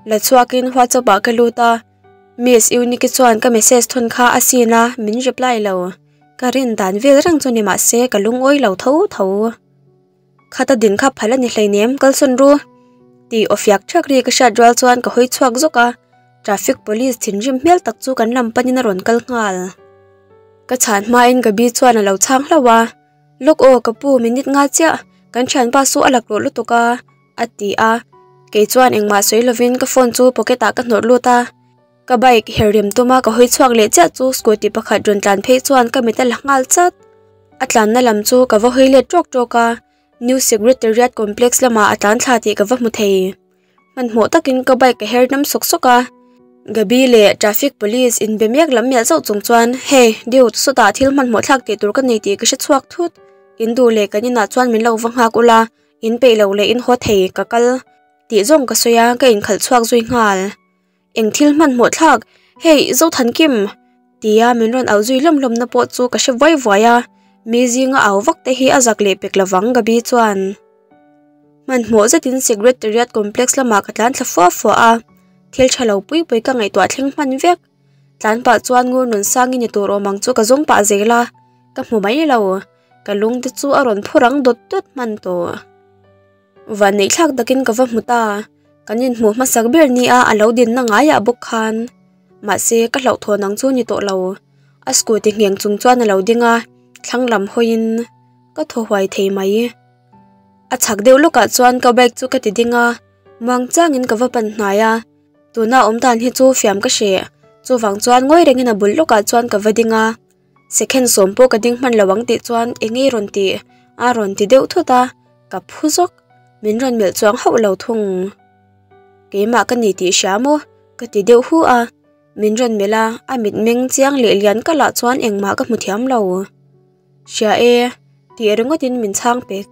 la chhuakin WhatsApp ah ka lut a, Miss Eunike chuan ka message thawn kha a seen a, min reply lo. Ka rin dan vel reng chu ni mahse ka lungawi lo tho tho. Khata din kha phal a ni hleinem, kalsawn ru. Tih aw fiak ṭhak ri ka hriat rual chuan ka hawi chhuak zawk a, traffic police thinrim hmel tak chu kan lam panin a rawn kal nghal. Ka chhan hmain Gabi chuan a lo chhang hlauh a, Lawk aw ka pu minute nga chiah, kan thianpa chu a laklawh lutuk a, a ti a. Kei chuan engmah sawi lovin ka phone chu pocket ah ka hnawt lut a, ka bike her rem tuma ka hawi chhuak leh chiah chu scooty pakhat rawn tlan phei chuan ka mit a la nghal chat. A tlanna lam chu ka va hawi let tawk tawk a, New Secretariat Complex lamah a tlan thla tih ka va hmu thei. Hmanhmawh takin ka bike ka her nam sawk sawk a, Gabi leh traffic police inbe mek lam melh zauh chung chuan, Hey, dude, sawtah thil hmanhmawh thlak tih tur ka nei tih ka hre chhuak thut. In duh leh kan inah chuan min lo va nghak ula, in peih lo leh in haw thei, ka kal tih zawng ka sawi a, ka inkhalh chhuak zui nghal. Eng thil hmanhmawh thlak, hei Zothankim! Tia min rawn auh zui hlawm hlawmna pawh chu ka hre vuai vuai a, mi zinga au vak te hi a zak leh pek lovang Gabi chuan. Hmanhmawh zetin Secretariat Complex lamah ka tlan thla fua fua a, thil tha lo pui pui ka ngaihtuah thleng hman vek. Tlan pah chuan ngur nun sangin ni tur awm ang chu ka zawng pah zel a, ka hmu mai lo, ka lung te chu a rawn phu rang dawt dawt hman tawh. Vanneih thlak takin ka va hmu ta, kan inhmuh hmasak ber nia a lo dinna ngaiah bawk khan. Mahse, ka hlauhthawn ang chu ni tawh lo. A scooty ngheng chung chuan a lo ding a, thlang lam hawiin ka thaw huai thei mai. A chhak deuh lawkah chuan ka bike chu ka ti ding a, muang changin ka va pan hnai a. Tuna awm dan hi chu fiam ka hreh, chuvang chuan ngawi rengin a bul lawkah chuan ka va ding a. Second sawm pawh ka ding hman lo ang tih chuan eng nge rawn tih a rawn ti deuh thut a, ka phu zawk, min rawn melh chuang hauh lo thung. Keimah ka ni tih hria maw? Ka ti deuh hu a. Min rawn melh a, a mitmeng chiang leh lian ka lah chuan engmah ka hmu thiam lo. Hria e, tih ringawtin min chhang pek.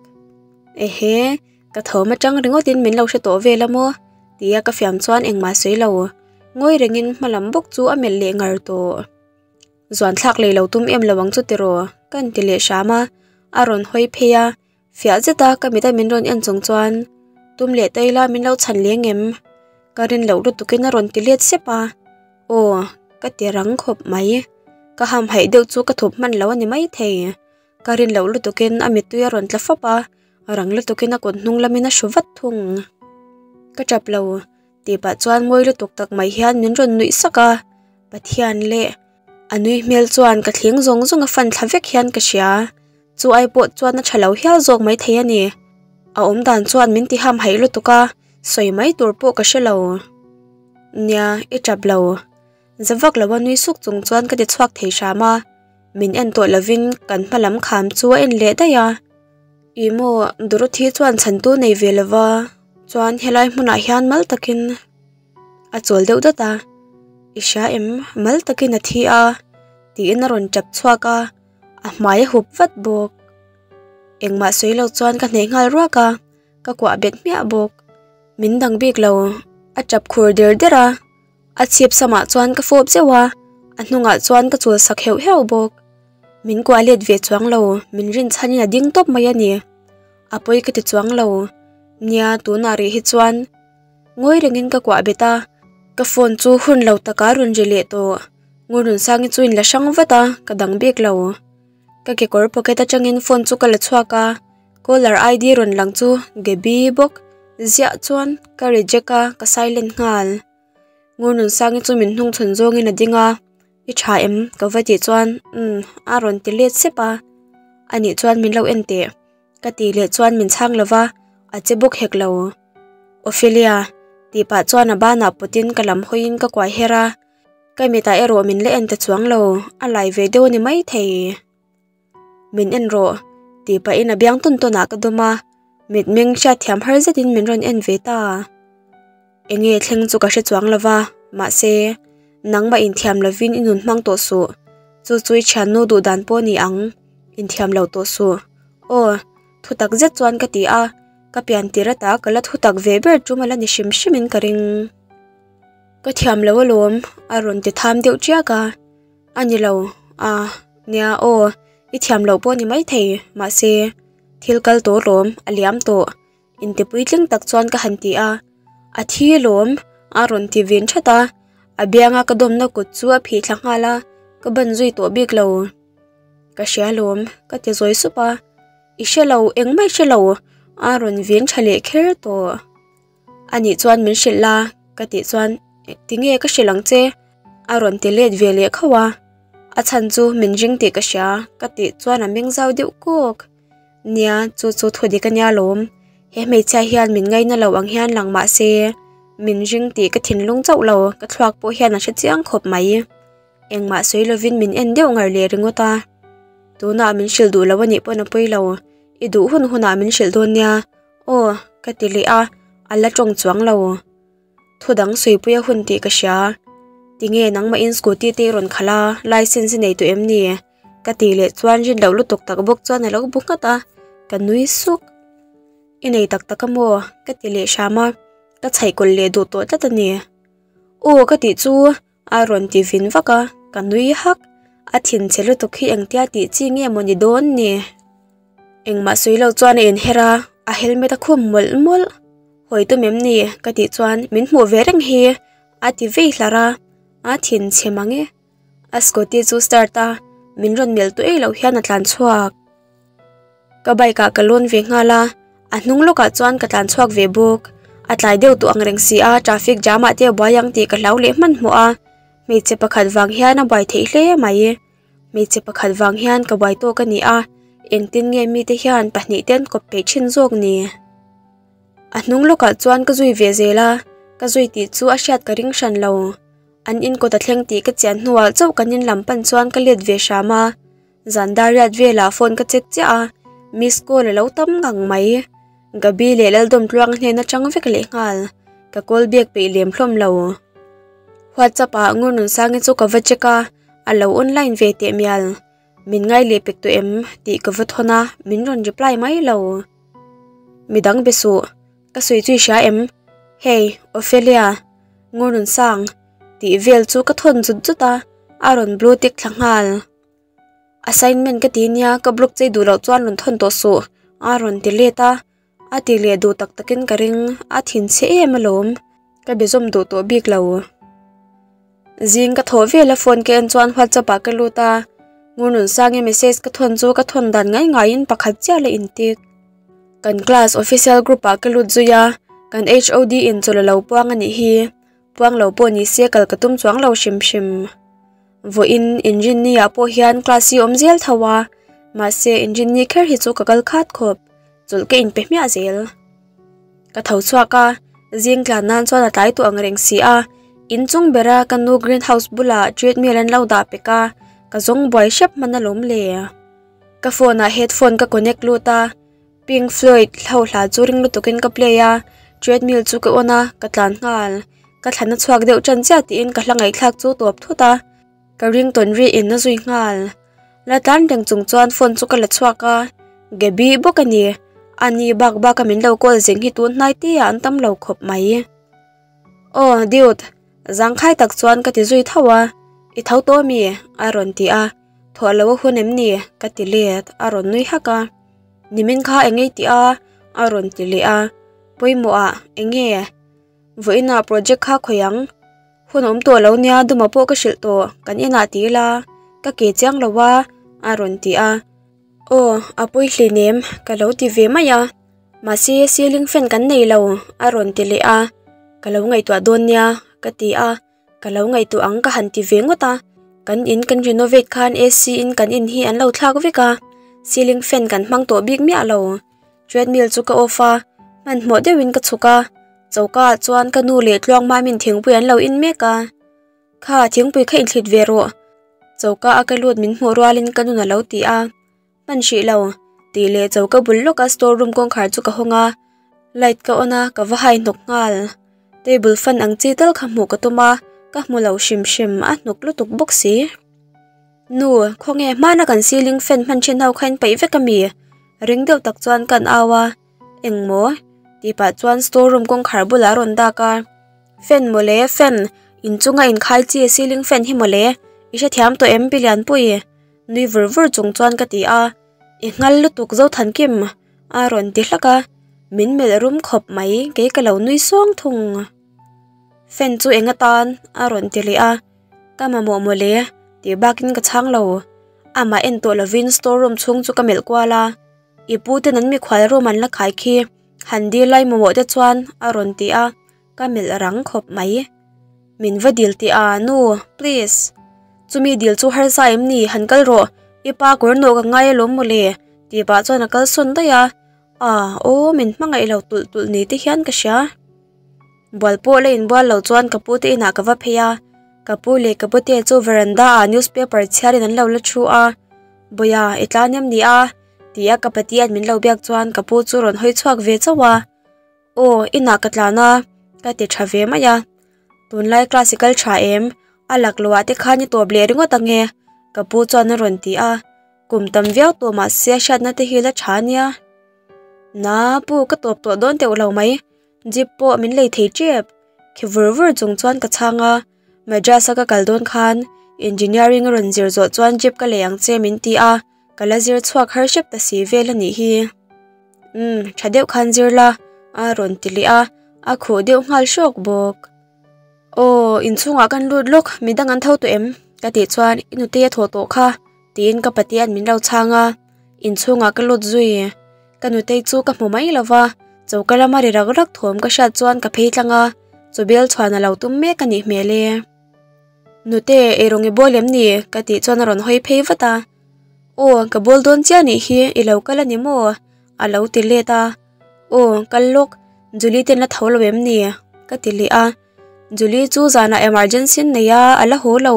Ehe, ka thawm atang ringawtin min lo hre tawh vel a maw? Tia ka fiam chuan engmah sawi lo. Ngawi rengin hma lam bawk chu a melh leh ngar tawh. Zuan thlak lei lo tum em lo ang chu tiraw? Ka inti leh hram a, a rawn hawi phei a, fiah zet a ka mit a min rawn en chung chuan tum leh ta ila min lo chhan leng em? Ka rin loh lutukin a rawn ti let sep a, aw ka ti rang khawp mai. Ka hamhaih deuh chu ka thup hman lo a ni maithei. Ka rin loh lutukin a mittui a rawn tla fap a, rang lutukin a kut hnung lamin a hru vat thung. Ka tap lo. Tih pah chuan mawi lutuk tak mai hian min rawn nuih sak a, Pathian leh a nui hmel chuan ka thling zawng zawng a fan thla vek hian ka hria, chu ai pawh chuan a tha lo hial zawk mai thei a ni. A awm dan chuan min ti ham haih lutuk a, sawi mai tur pawh ka hre lo. Nia, i tap lo. Za vak lo a nui suk chung chuan ka ti chhuak thei hram a, min en tawh lovin kan hma lam kham chu a en leh daih a. Ih maw, Dorothy chuan chhantu nei ve lova, chuan helai hmunah hian mal takin a chawl deuh dawt a, i hria em, mal takin a thi a tiin a rawn tap chhuak a, a hmai a hup vat bawk. Engmah sawi lo chuan ka hnaih nghal ruak a, ka kuah bet hmiah bawk. Min dang bik lo, a tap khur der der a. A chhip samah chuan ka fawp zeuh a, a hnungah chuan ka chul sak heuh heuh bawk. Min kuah let ve chuang lo, min rin chhanin a ding tawp mai a ni. A pawi ka ti chuang lo. Nia, tunah rih hi chuan ngawi rengin ka kuah bet a, ka phone chu hun lo taka rawn ri leh tawh. Ngurnunsangi chu in la hrang vat a, ka dang bik lo. Ka kekawr pocket atangin phone chu ka la chhuak a, caller ID rawn lang chu Gaby bawk ziah chuan ka reject a, ka silent nghal. Ngurnunsangi chu min hnung chhawn zawngin a ding a, I tha em? ka va tih chuan umm a rawn ti let sep a, anih chuan min lo en teh ka tih leh chuan min chhang lo va, a che bawk hek lo. Ophelia tih pah chuan a banah pawtin ka lam hawiin ka kuai her a, ka mitah erawh min la en ta chuang lo, a lai ve deuh a ni maithei. Min en rawh, tih pahin a biang tawn tawn ah ka dawm a, mitmeng hriatthiam har zetin min rawn en ve ta. Enge thleng chu ka hre chuang lo va, mahse, nangmah inthiam lovin i nun hmang tawh suh, chu chu i thiannu duh dan pawh a ni ang, inthiam lo tawh suh. Aw, thu tak zet chuan ka ti a, ka pian tir ata ka la thu tak ve ber tum a la ni hrim hrimin ka ring. Ka thiam lo alawm, a rawn ti tham deuh chiak a. A ni lo, a, nia aw, i thiam loh pawh a ni maithei, mahse, thil kal tawh lawm, a liam tawh, inte puitling tak chuan ka han ti a, a thi lawm, a rawn ti vin that a, a bianga ka dawmna kut chu a phih thla nghal a, ka ban zui tawh bik lo. Ka hria lawm, ka ti zawi sup a, i hre lo, engmah i hre lo, a rawn vin tha leh kher tawh. Anih chuan min hrilh la ka tih chuan tinge ka hrilh ang che a rawn ti let ve leh khauh a, a chhan chu min ring tih ka hria ka tih chuan a meng zau deuh kawk. Nia chu chu thu dik ania lawm, he hmeichhia hian min ngaina lo ang hian lang mah se min ring tih ka thinlung chauh lo ka thluak pawh hian a hre chiang khawp mai. Engmah sawi lovin min en deuh ngar leh ringawt a, tunah min hrilh duh lo anih pawn a pawi lo, i duh hun hunah min hrilh dawn nia. Aw, ka ti leh a, a la tawng chuang lo. Thu dang suipuia hun tih ka hria. Tinge nangmahin scooty te i rawn khalh a, licence i nei tawh em ni? Ka ti leh chuan rin loh lutuk tak bawk chuan a lo bu nghat a, ka nui suk. I nei tak tak a maw? Ka ti leh hram a, ka chhaih kawlh leh duh tawh tlat a ni. Aw ka tih chu a rawn ti vin vak a, ka nui hak. A thinchhe lutuk hi engtia tih chi nge maw ni dawn ni? Engmah sawi lo chuan a inher a, a helmet a khum mawlh mawlh. Hawi tum em ni? Ka tih chuan min hmuh ve reng hi a ti vei hlar a, a thinchhe mang e. A scooty chu start a, min rawn melh tawh ei loh hian a tlan chhuak. Ka bike ah ka lawn ve nghal a, a hnung lawkah chuan ka tlan chhuak ve bawk. A tlai deuh tawh ang reng si a, traffic jam ah te a buai ang tih ka hlau leh hmanhmawh a, hmeichhe pakhat vang hian a buai theih hle mai. Hmeichhe pakhat vang hian ka buai tawk a ni a, engtin nge mite hian pahnihte an kawp peih thin zawk ni? A hnung lawkah chuan ka zui ve zel a, ka zui tih chu a hriat ka ring hran lo. An inkawt a thleng tih ka chian hnuah chauh kan in lam pan chuan ka let ve hram a, zan dar riat velah phone ka check chiah a, miss call a lo tam ngang mai. Gabi leh Laldawmtluang hnen atang vek leh nghal, ka call biak peih lem hlawm lo. WhatsApp ah Ngurnunsangi chu ka va check a, a lo online ve teh mial. Min ngai leh pek tawh em tih ka va thawn a, min rawn reply mai lo. Midang be suh, ka sawi chu i hria em? Hey, Ophelia, Ngurnunsang tih vel chu ka thawn zut zut a, a rawn blue tick thla nghal. Assignment ka ti nia, ka block chei duh loh chuan rawn thawn tawh suh, a rawn ti let a. A ti leh duh tak takin ka ring, a thinchhe em alawm, ka be zawm duh tawh bik lo. Zing ka thawh vel a phone ka en chuan WhatsApp ah ka lut a, Ngurnunsangi message ka thawn chu ka thawn dan ngai ngaiin pakhat chiah la intik. Kan class official group ah ka lut zui a, kan HOD in chawlh a lo puang a nih hi, puang lo pawh ni se kal ka tum chuang lo hrim hrim. Vawiin inrinni ah pawh hian class hi awm zel tho a, mahse inrinni kher hi chu ka kal khat khawp. Chawlh ka inpe hmiah zel. Ka tho chhuak a, zing tlan nan chuan a tlai tawh ang reng si a, inchung bera ka nu green house bulah treadmill an lo dah pek a, ka zawng buai hrep hman alawm le. Ka phone ah headphone ka connect lut a, Pink Floyd hlo hla chu ring lutukin ka play a, treadmill chu ka on a, ka tlan nghal. Ka thlan a chhuak deuh tan chiah tiin ka hla ngaihthlak chu tawp thut a, ka ringtawn ri in a zui nghal. La tlan reng chung chuan phone chu ka la chhuak a, Gaby bawk a ni. Ani bak bak a min lo call zing hi tun hnai te ah an tam lo khawp mai. Aw dude, zangkhai tak chuan ka ti zui tho a, I tho tawh ami? a rawn ti a, Thawh lo a hun em ni? ka ti let, a rawn nui hak a. Nimin kha eng ei tih a? a rawn ti leh a, Pawimawh ah, eng nge? Vawiinah project kha khawi ang? Hun awm tawh lo nia Duma pawh ka hrilh tawh, kan inah ti ila, ka ke chiang lo a, a rawn ti a. Aw, a pawi hlinem, ka lo ti ve mai a. Mahse, ceiling fan kan nei lo, a rawn ti leh a. Ka lo ngaihtuah dawn nia, ka ti a. Ka lo ngaihtuah ang ka han ti ve ngawt a. Kan in kan renovate khan AC in kan in hi an lo thlak vek a, ceiling fan kan hmang tawh bik miah lo. Treadmill chu ka off a, hmanhmawh deuhin ka chhuk a, choka ah chuan ka nu leh Tluangmamin thingpui an lo in mek a. Kha, thingpui kha inthlit ve rawh. Choka a ka lut min hmuh rualin ka nun a lo ti a, hman hrih lo, tih leh choka bul lawka store room kawngkhar chu ka hawng a, light ka on a, ka va hai hnawk nghal. Table fan ang chi tal kha hmuh ka tum a, ka hmu lo hrim hrim, a hnawk lutuk bawk si. Nu, khawnge hmana kan ceiling fan hman thin ho kha in peih vek ami? Ring deuh tak chuan kan au a, Engmaw? tih pah chuan store room kawngkhar bulah a rawn dak a, Fan mawle, fan, inchunga inkhai chi ceiling fan hi mawle, i hrethiam tawh em pi Lianpui? nui vur vur chung chuan ka ti a, I nghal lutuk Zothankim a rawn ti hlak a, min melh rum khawp mai, kei ka lo nui sawng thung. Fan chu eng atan? a rawn ti leh a. Ka mamawh mawle, tih bakin ka chhang lo. Amah en tawh lovin store room chhung chu ka melh kual a. I pu ten an mikhual room an la khai khi, han dil lai mamawh te chuan a rawn ti a, ka melh rang khawp mai. Min va dil tih a, nu, please. Chumi dil chu harsa em ni, han kal rawh, i pa kawr nawh ka ngai alawm mawle, tih pah chuan a kal sawn daih a. Ah, aw, min hmangaih lo tulh tulh ni te hian ka hria. Bual pawh la inbual lo chuan ka pu te inah ka va phei a, ka pu leh ka pute chu veranda ah newspaper chhiarin an lo la thu a, Bawia, i tlan em ni a? ti a ka patian min lo biak chuan ka pu chu rawn hawi chhuak ve chauh a, Aw, inah ka tlan a, ka ti tha ve mai a, Tunlai class i kal tha em? A laklawh ah te khan i tawp leh ringawt ange, ka pu chuan a rawn ti a, kum tam viau tawh mahse a hriatna te hi la tha ania. Na, pu ka tawp tawh dawn teuh lo mai. Jeep pawh min lei thei tep. Khi vur vur chung chuan ka chhang a, Madras a ka kal dawn khan Engineering a rawn zir zawh chuan Jeep ka lei ang che min ti a, ka la zir chhuak har hrep ta si vel a nih hi. Umm, tha deuh khan zir la, a rawn ti leh a, a khuh deuh nghal hrawk bawk. Aw, inchhungah kan lut lawk, midang an tho tawh em? ka tih chuan i nutei a thawh tawh kha, tiin ka patian min lo chhang a, inchhungah ka lut zui. Ka nutei chu ka hmu mai lo va, choka lama ri rak rak thawm ka hriat chuan ka phei tlang a, chawbel chhuan a lo tum mek a nih hmel e. Nute, eirawng i bawl em ni? ka tih chuan a rawn hawi phei vat a. Aw, ka bawl dawn chiah nih hi, i lo kal a ni maw? a lo ti let a. Aw, kal lawk, Julie ten la tho lo em ni? ka ti leh a. Julie chu zanah emergency an nei a, a la haw lo.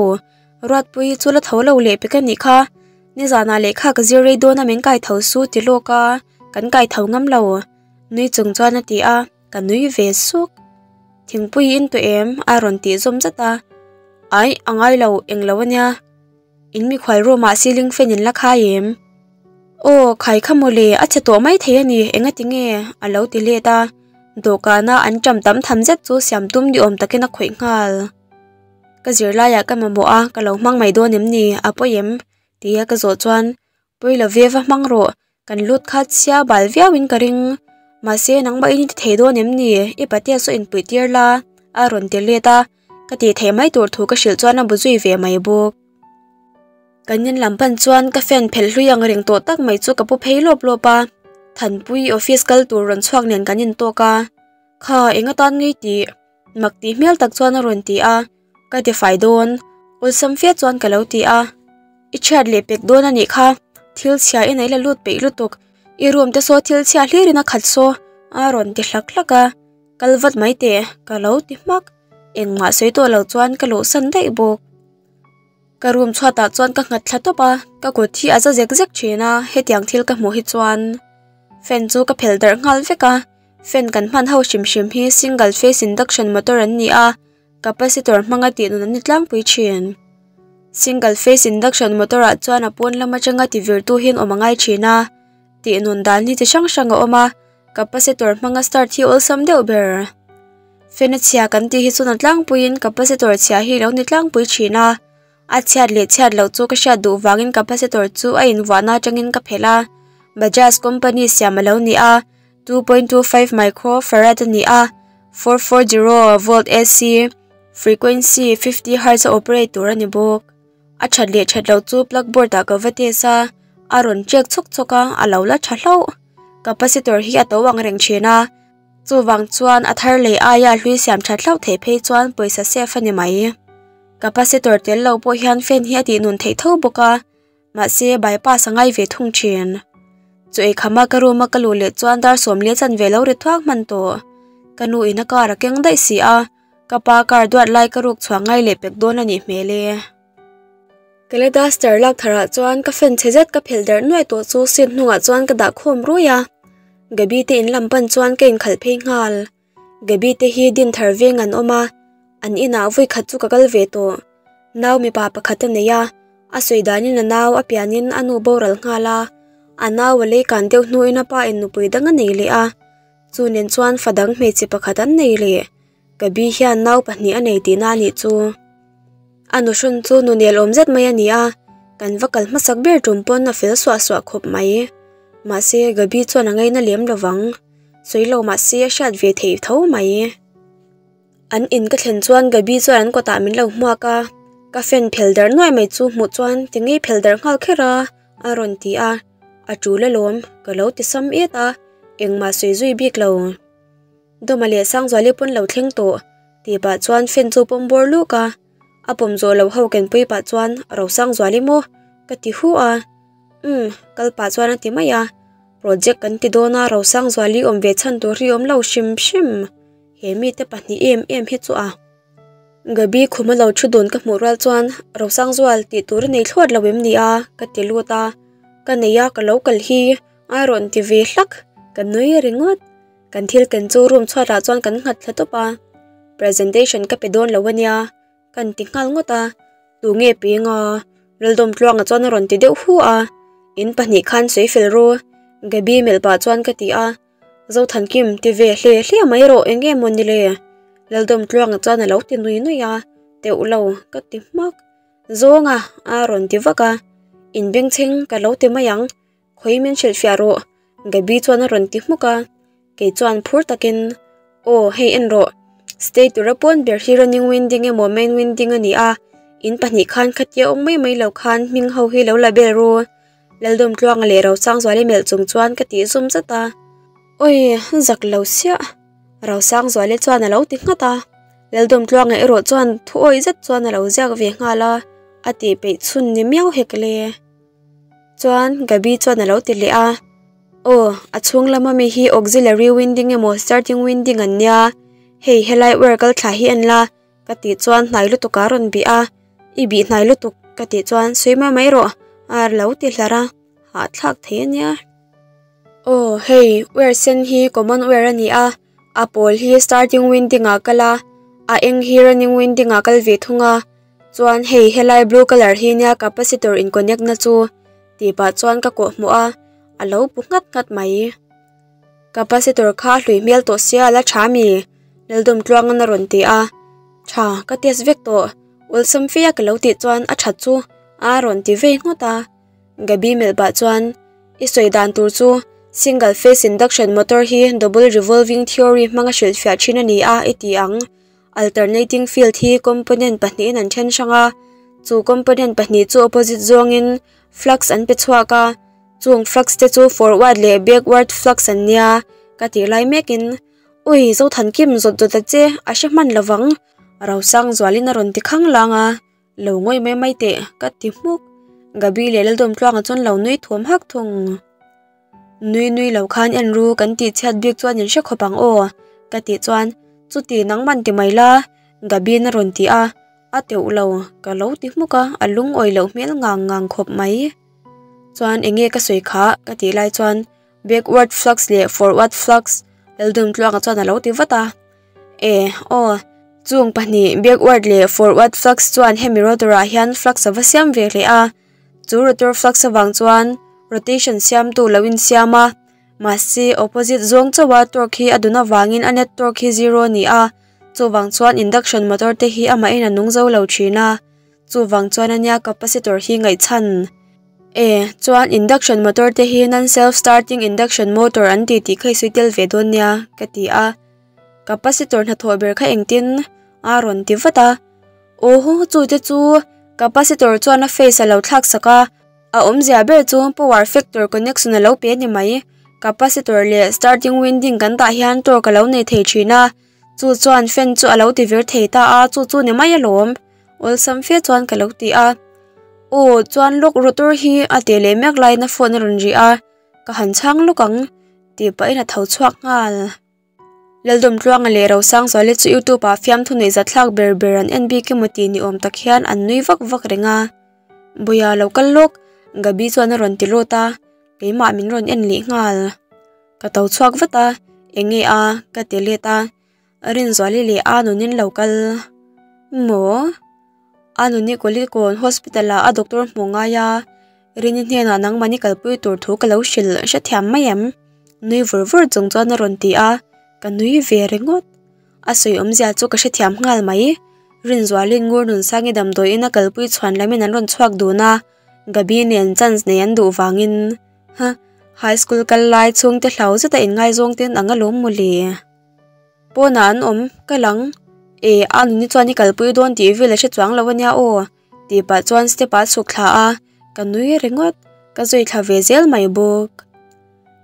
Ruatpuii chu la tho lo leh pek a nih kha. Nizanah lehkha ka zir rei dawn a min kai tho su ti lawk a, kan kai tho ngam lo. Nui chung chuan a ti a, ka nui ve suk. Thingpui in tawh em? a rawn tih zawm zat a. Aih, a ngai lo, eng lo ania. In mikhual room ah ceiling fan in la khai em? Aw, khai kha mawle, a chhe tawh mai thei a ni, engati nge? A lo ti let a. Dawhkana an ṭam tam tham zet chu siam tum ni awm takin a khawih nghal. Ka zirlaiah ka mamawh a, ka lo hmang mai dawn em ni? A pawi em? Tia ka zawh chuan, Pawi lo ve va hmang rawh, kan lut kha chhia bal viauin ka ring. Mahse, nangmahin i ti thei dawn em ni? I patea saw inpuih tir la, a rawn ti let a. Ka tih theih mai tur thu ka hrilh chuan a bu zui ve mai bawk. Kan in lam pan chuan ka fan phelh hlui ang reng tawh tak mai chu ka pu phei lawp lawp a. Thanpui office kal tur rawn chhuak nen kan intawk a. Kha, eng atan ngei tih? Mak tih hmel tak chuan a rawn ti a. Ka ti fai dawn, awlsam fe chuan ka lo ti a. I chhiat leh pek dawn a nih kha, thil chhia in a ila lut peih lutuk, i room te saw thil chhia hlir in a khat saw a rawn ti hlak hlak a, kal vat mai teh ka lo ti hmak, engmah sawi tawh lo chuan ka luhsan daih bawk. Ka room chhuatah chuan ka nghat thla tawp a, ka kut hi a za zek zek thin a, hetiang thil ka hmuh hi chuan fan chu ka phelh darh nghal vek a, fan kan hman ho hrim hrim hi single phase induction motor an ni a, Capacitor hmanga tih nun an ni tlangpui thin. Single phase induction motor ah chuan a pawn lam atanga ti vir tu hian awm a ngai thin a, tih nun dan hi chi hrang hrang a awm a, capacitor hmanga start hi awlsam deuh ber. Fan a chhia kan tih hi chuan a tlangpuiin capacitor chhia hi lo ni tlangpui thin a, a chhiat leh chhiat loh chu ka hriat duh vangin capacitor chu a invuahna atangin ka phelh a, Bajaj company siam a lo ni a. 2.25 micro farad a ni a, 440 volt AC, frequency 50 hertz a operate tur a ni bawk. A that leh that loh chu plug board ah ka va test a, a rawn check chhawk chhawk a, a lo la tha hlauh. Capacitor hi a to ang reng thin a, chuvang chuan a thar lei aia hlui siam that hlauh theih phei chuan pawisa safe a ni mai. Capacitor tel lo pawh hian fan hi a tih nun theih tho bawk a. Mahse, bypass a ngai ve thung thin. Chu ei khama ka room a ka luh leh chuan dar sawmli a chan ve lo ri thuak hman tawh. Ka nu in a car a keng daih si a, ka pa car duat lai ka ruk chhuah ngai leh pek dawn a nih hmel e. Ka le duster lak tharah chuan ka fan chhe zet ka phelh darh nuai tawh chu seat hnungah chuan ka dah khawm rui a. Gabi te in lam pan chuan ka inkhalh phei nghal. Gabi te hi din thar veng an awm a, an inah vawi khat chu ka kal ve tawh. Nau mipa pakhat a nei a, a sawi danin a nau a pianin a nu boral nghal a, a nau a lei kan deuh hnuin a pa in nupui dang a nei leh a, chu nen chuan fa dang hmeichhe pakhat an nei leh. Gabi hian nau pahnih a nei tihna a nih chu. A nuhrawn chu nu nelawm zet mai a ni a, kan va kal hmasak ber tum pawn a fel suah suah khawp mai. Mahse Gabi chuan a ngaina lem lovang. Sawi lo mahse a hriat ve theih tho mai. An in ka thlen chuan Gabi chuan an kawtah min lo hmuak a, ka fan phel darh nuai mai chu hmuh chuan ti ngei phel darh nghal kher a, a rawn ti a, a tul alawm ka lo ti sam et a, engmah sawi zui bik lo. Dawma leh Sangzuali pawn lo thleng tawh tih pah chuan fan chu pawm bawr luk a, a pawm zawh loh ho kenpui pah chuan Rosangzuali maw ka ti hu a. Umm, kal pah chuan a ti mai a, project kan ti dawn a Rosangzuali awm ve chhan tur hi awm lo hrim hrim, he mite pahnih em em hi chu a. Gabi khuma lo thu dun ka hmuh rual chuan Rosangzual tih tur i nei thlawt lo em ni a? ka ti lut a, ka nei a ka lo kal hi a rawn ti ve hlak, ka nui ringawt. Kan thil ken chu room chhuatah chuan kan nghat thla tawp a, presentation ka pe dawn lo ania. Kan ti nghal ngawt a, tu nge peng a? Laldawmtluanga chuan a rawn ti deuh hu a, in pahnih khan sawi fel ru, Gabi melh pah chuan ka ti a, Zothankim ti ve hle hle mai rawh eng nge maw ni le? Laldawmtluanga chuan a lo ti nui nui a, teuh lo ka ti hmak, Zawnga a rawn ti vak a, in bengchheng ka lo ti mai ang, khawi min hrilhfiah rawh Gabi chuan a rawn ti hmuk a, kei chuan phur takin Aw hei en rawh, state tura pawn ber hi running winding emaw main winding a ni a, in pahnih khan khatia awm mai mai lo khan hming ho hi lo la bel ru Laldawmtluanga leh Rosangzuali melh chung chuan ka tih zum zat a, Awi zak lo siah Rosangzuali chuan a lo ti nghat a, Laldawmtluanga erawh chuan thu awih zet chuan a lo ziak ve nghal a, a tih peih chhun ni miau hek le. Chuan Gabi chuan a lo ti leh a, Aw, a chhung lama mi hi auxiliary winding emaw starting winding an nia, hei helai wire kal thla hi en la ka tih chuan hnai lutuk a rawn bih a, I bih hnai lutuk ka tih chuan sawi mai mai rawh a lo ti hlar a, hahthlak thei a nia. Aw, hei wire sen hi common wire a ni a, a pawl hi starting winding ah kal a, a eng hi running winding ah kal ve thung a. Chuan hei helai blue colour hi nia capacitor in connect na chu tih pah chuan ka kawh hmuh a, a lo bu nghat nghat mai. Capacitor kha hlui hmel tawh sia a la tha mi? Laldawm tluangin a rawn ti a, tha ka test vek tawh, awlsam fe a ka lo tih chuan a that chu a rawn ti vei nghawt a. Gabi melh pah chuan I sawi dan tur chu single phase induction motor hi double revolving theory hmanga hrilhfiah thin a ni a i ti ang. Alternating field hi component pahnihin an then hrang a, chu component pahnih chu opposite zawngin flux an pe chhuak a, chung flux te chu forward leh backward flux an nia ka tih lai mekin Ui Zothankim zawt zawt a che a hre hman lovang Rosang zualin a rawn ti khang lang a, lo ngawi mai mai teh ka ti hmuk. Gabi leh Laldawmtluanga chuan lo nui thuam hak thung. Nui nui lo khan en ru kan tih chhiat bik chuan in hre khawp ang aw ka tih chuan chuti nangman ti mai la Gabi-in a rawn ti a, a teuh lo ka lo ti hmuk a, a lungawi loh hmel ngang ngang khawp mai. Chuan eng nge ka sawi kha ka tih lai chuan backward flux leh forward flux Laldawmtluanga chuan a lo ti vat a. E, aw, chung pahnih backward leh forward flux chuan hemi rotor ah hian flux a va siam ve hle a, chu rotor flux avang chuan rotation siamtu lo insiam a, mahse opposite zawng chauha torque hi a dun avangin a net torque hi zero a ni a, chuvang chuan induction motor te hi amahin a nung zo lo thin a, chuvang chuan ania capacitor hi ngaihchhan. E, chuan induction motor te hi non self starting induction motor an ti tih kha i sawi tel ve dawn nia ka ti a. Capacitor hnathawh ber kha engtin a rawn ti vat a, Aw chu te chu capacitor chuan a phase a lo thlak sak a, a awmzia ber chu power factor connection a lo pe a ni mai. Capacitor leh starting winding kan dah hian torque a lo nei thei thin a, chu chuan fan chu a lo ti vir thei ta a, chu chu ni mai alawm. Awlsam fe chuan ka lo ti a, Aw chuan lawk rotor hi a teh leh mek laiin a phone a rawn ri a, ka han chhang lawk ang tih pahin a tho chhuak nghal. Laldawmtluanga leh Rosangzuali chu YouTube ah fiamthu neih zat thlak ber ber an en bik emaw tih ni awm tak hian an nui vak vak reng a. Bawia lo kal lawk, Gabi chuan a rawn ti lut a, keimah min rawn en leh nghal. Ka to chhuak vat a, eng nge a? ka ti let a, Rinzuali leh a nunin lo kal maw? A nuni Kulikawn Hospital ah a doctor hmuh ngai a, Rini hnenah nangmahni kalpui tur thu ka lo hrilh hrethiam mai em? Nui vur vur chung chuan a rawn ti a, ka nui ve ringawt. A sawi awmzia chu ka hrethiam nghal mai. Rinzualin ngur nunsangi damdawiin a kalpui chhuan lamin an rawn chhuak dun a, Gabi nen chance nei an duh vangin. Huh, high school kal lai chhungte hlau zeta inngaizawng te an ang alawm mawle. Pawnah an awm, ka lang. E, a nuni chuan i kalpui dawn tih vel a hre chuang lo ania aw. Tih pah chuan step ah a chhuk thla a, ka nui ringawt, ka zui thla ve zel mai bawk.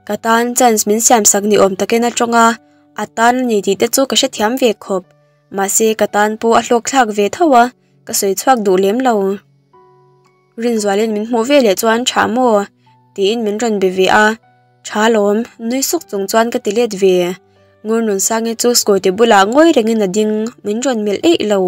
Ka tan chance min siam sak ni awm takin a tawng a, a tan a ni tih te chu ka hrethiam ve khawp. Mahse ka tan pawh a hlawk thlak ve tho a, ka sawi chhuak duh lem lo. Rinzualin min hmuh ve leh chuan tha maw? tiin min rawn be ve a, tha lawm, nui suk chung chuan ka ti let ve. Ngurnunsangi chu scooty bulah ngawi rengin a ding, min rawn melh eih lo.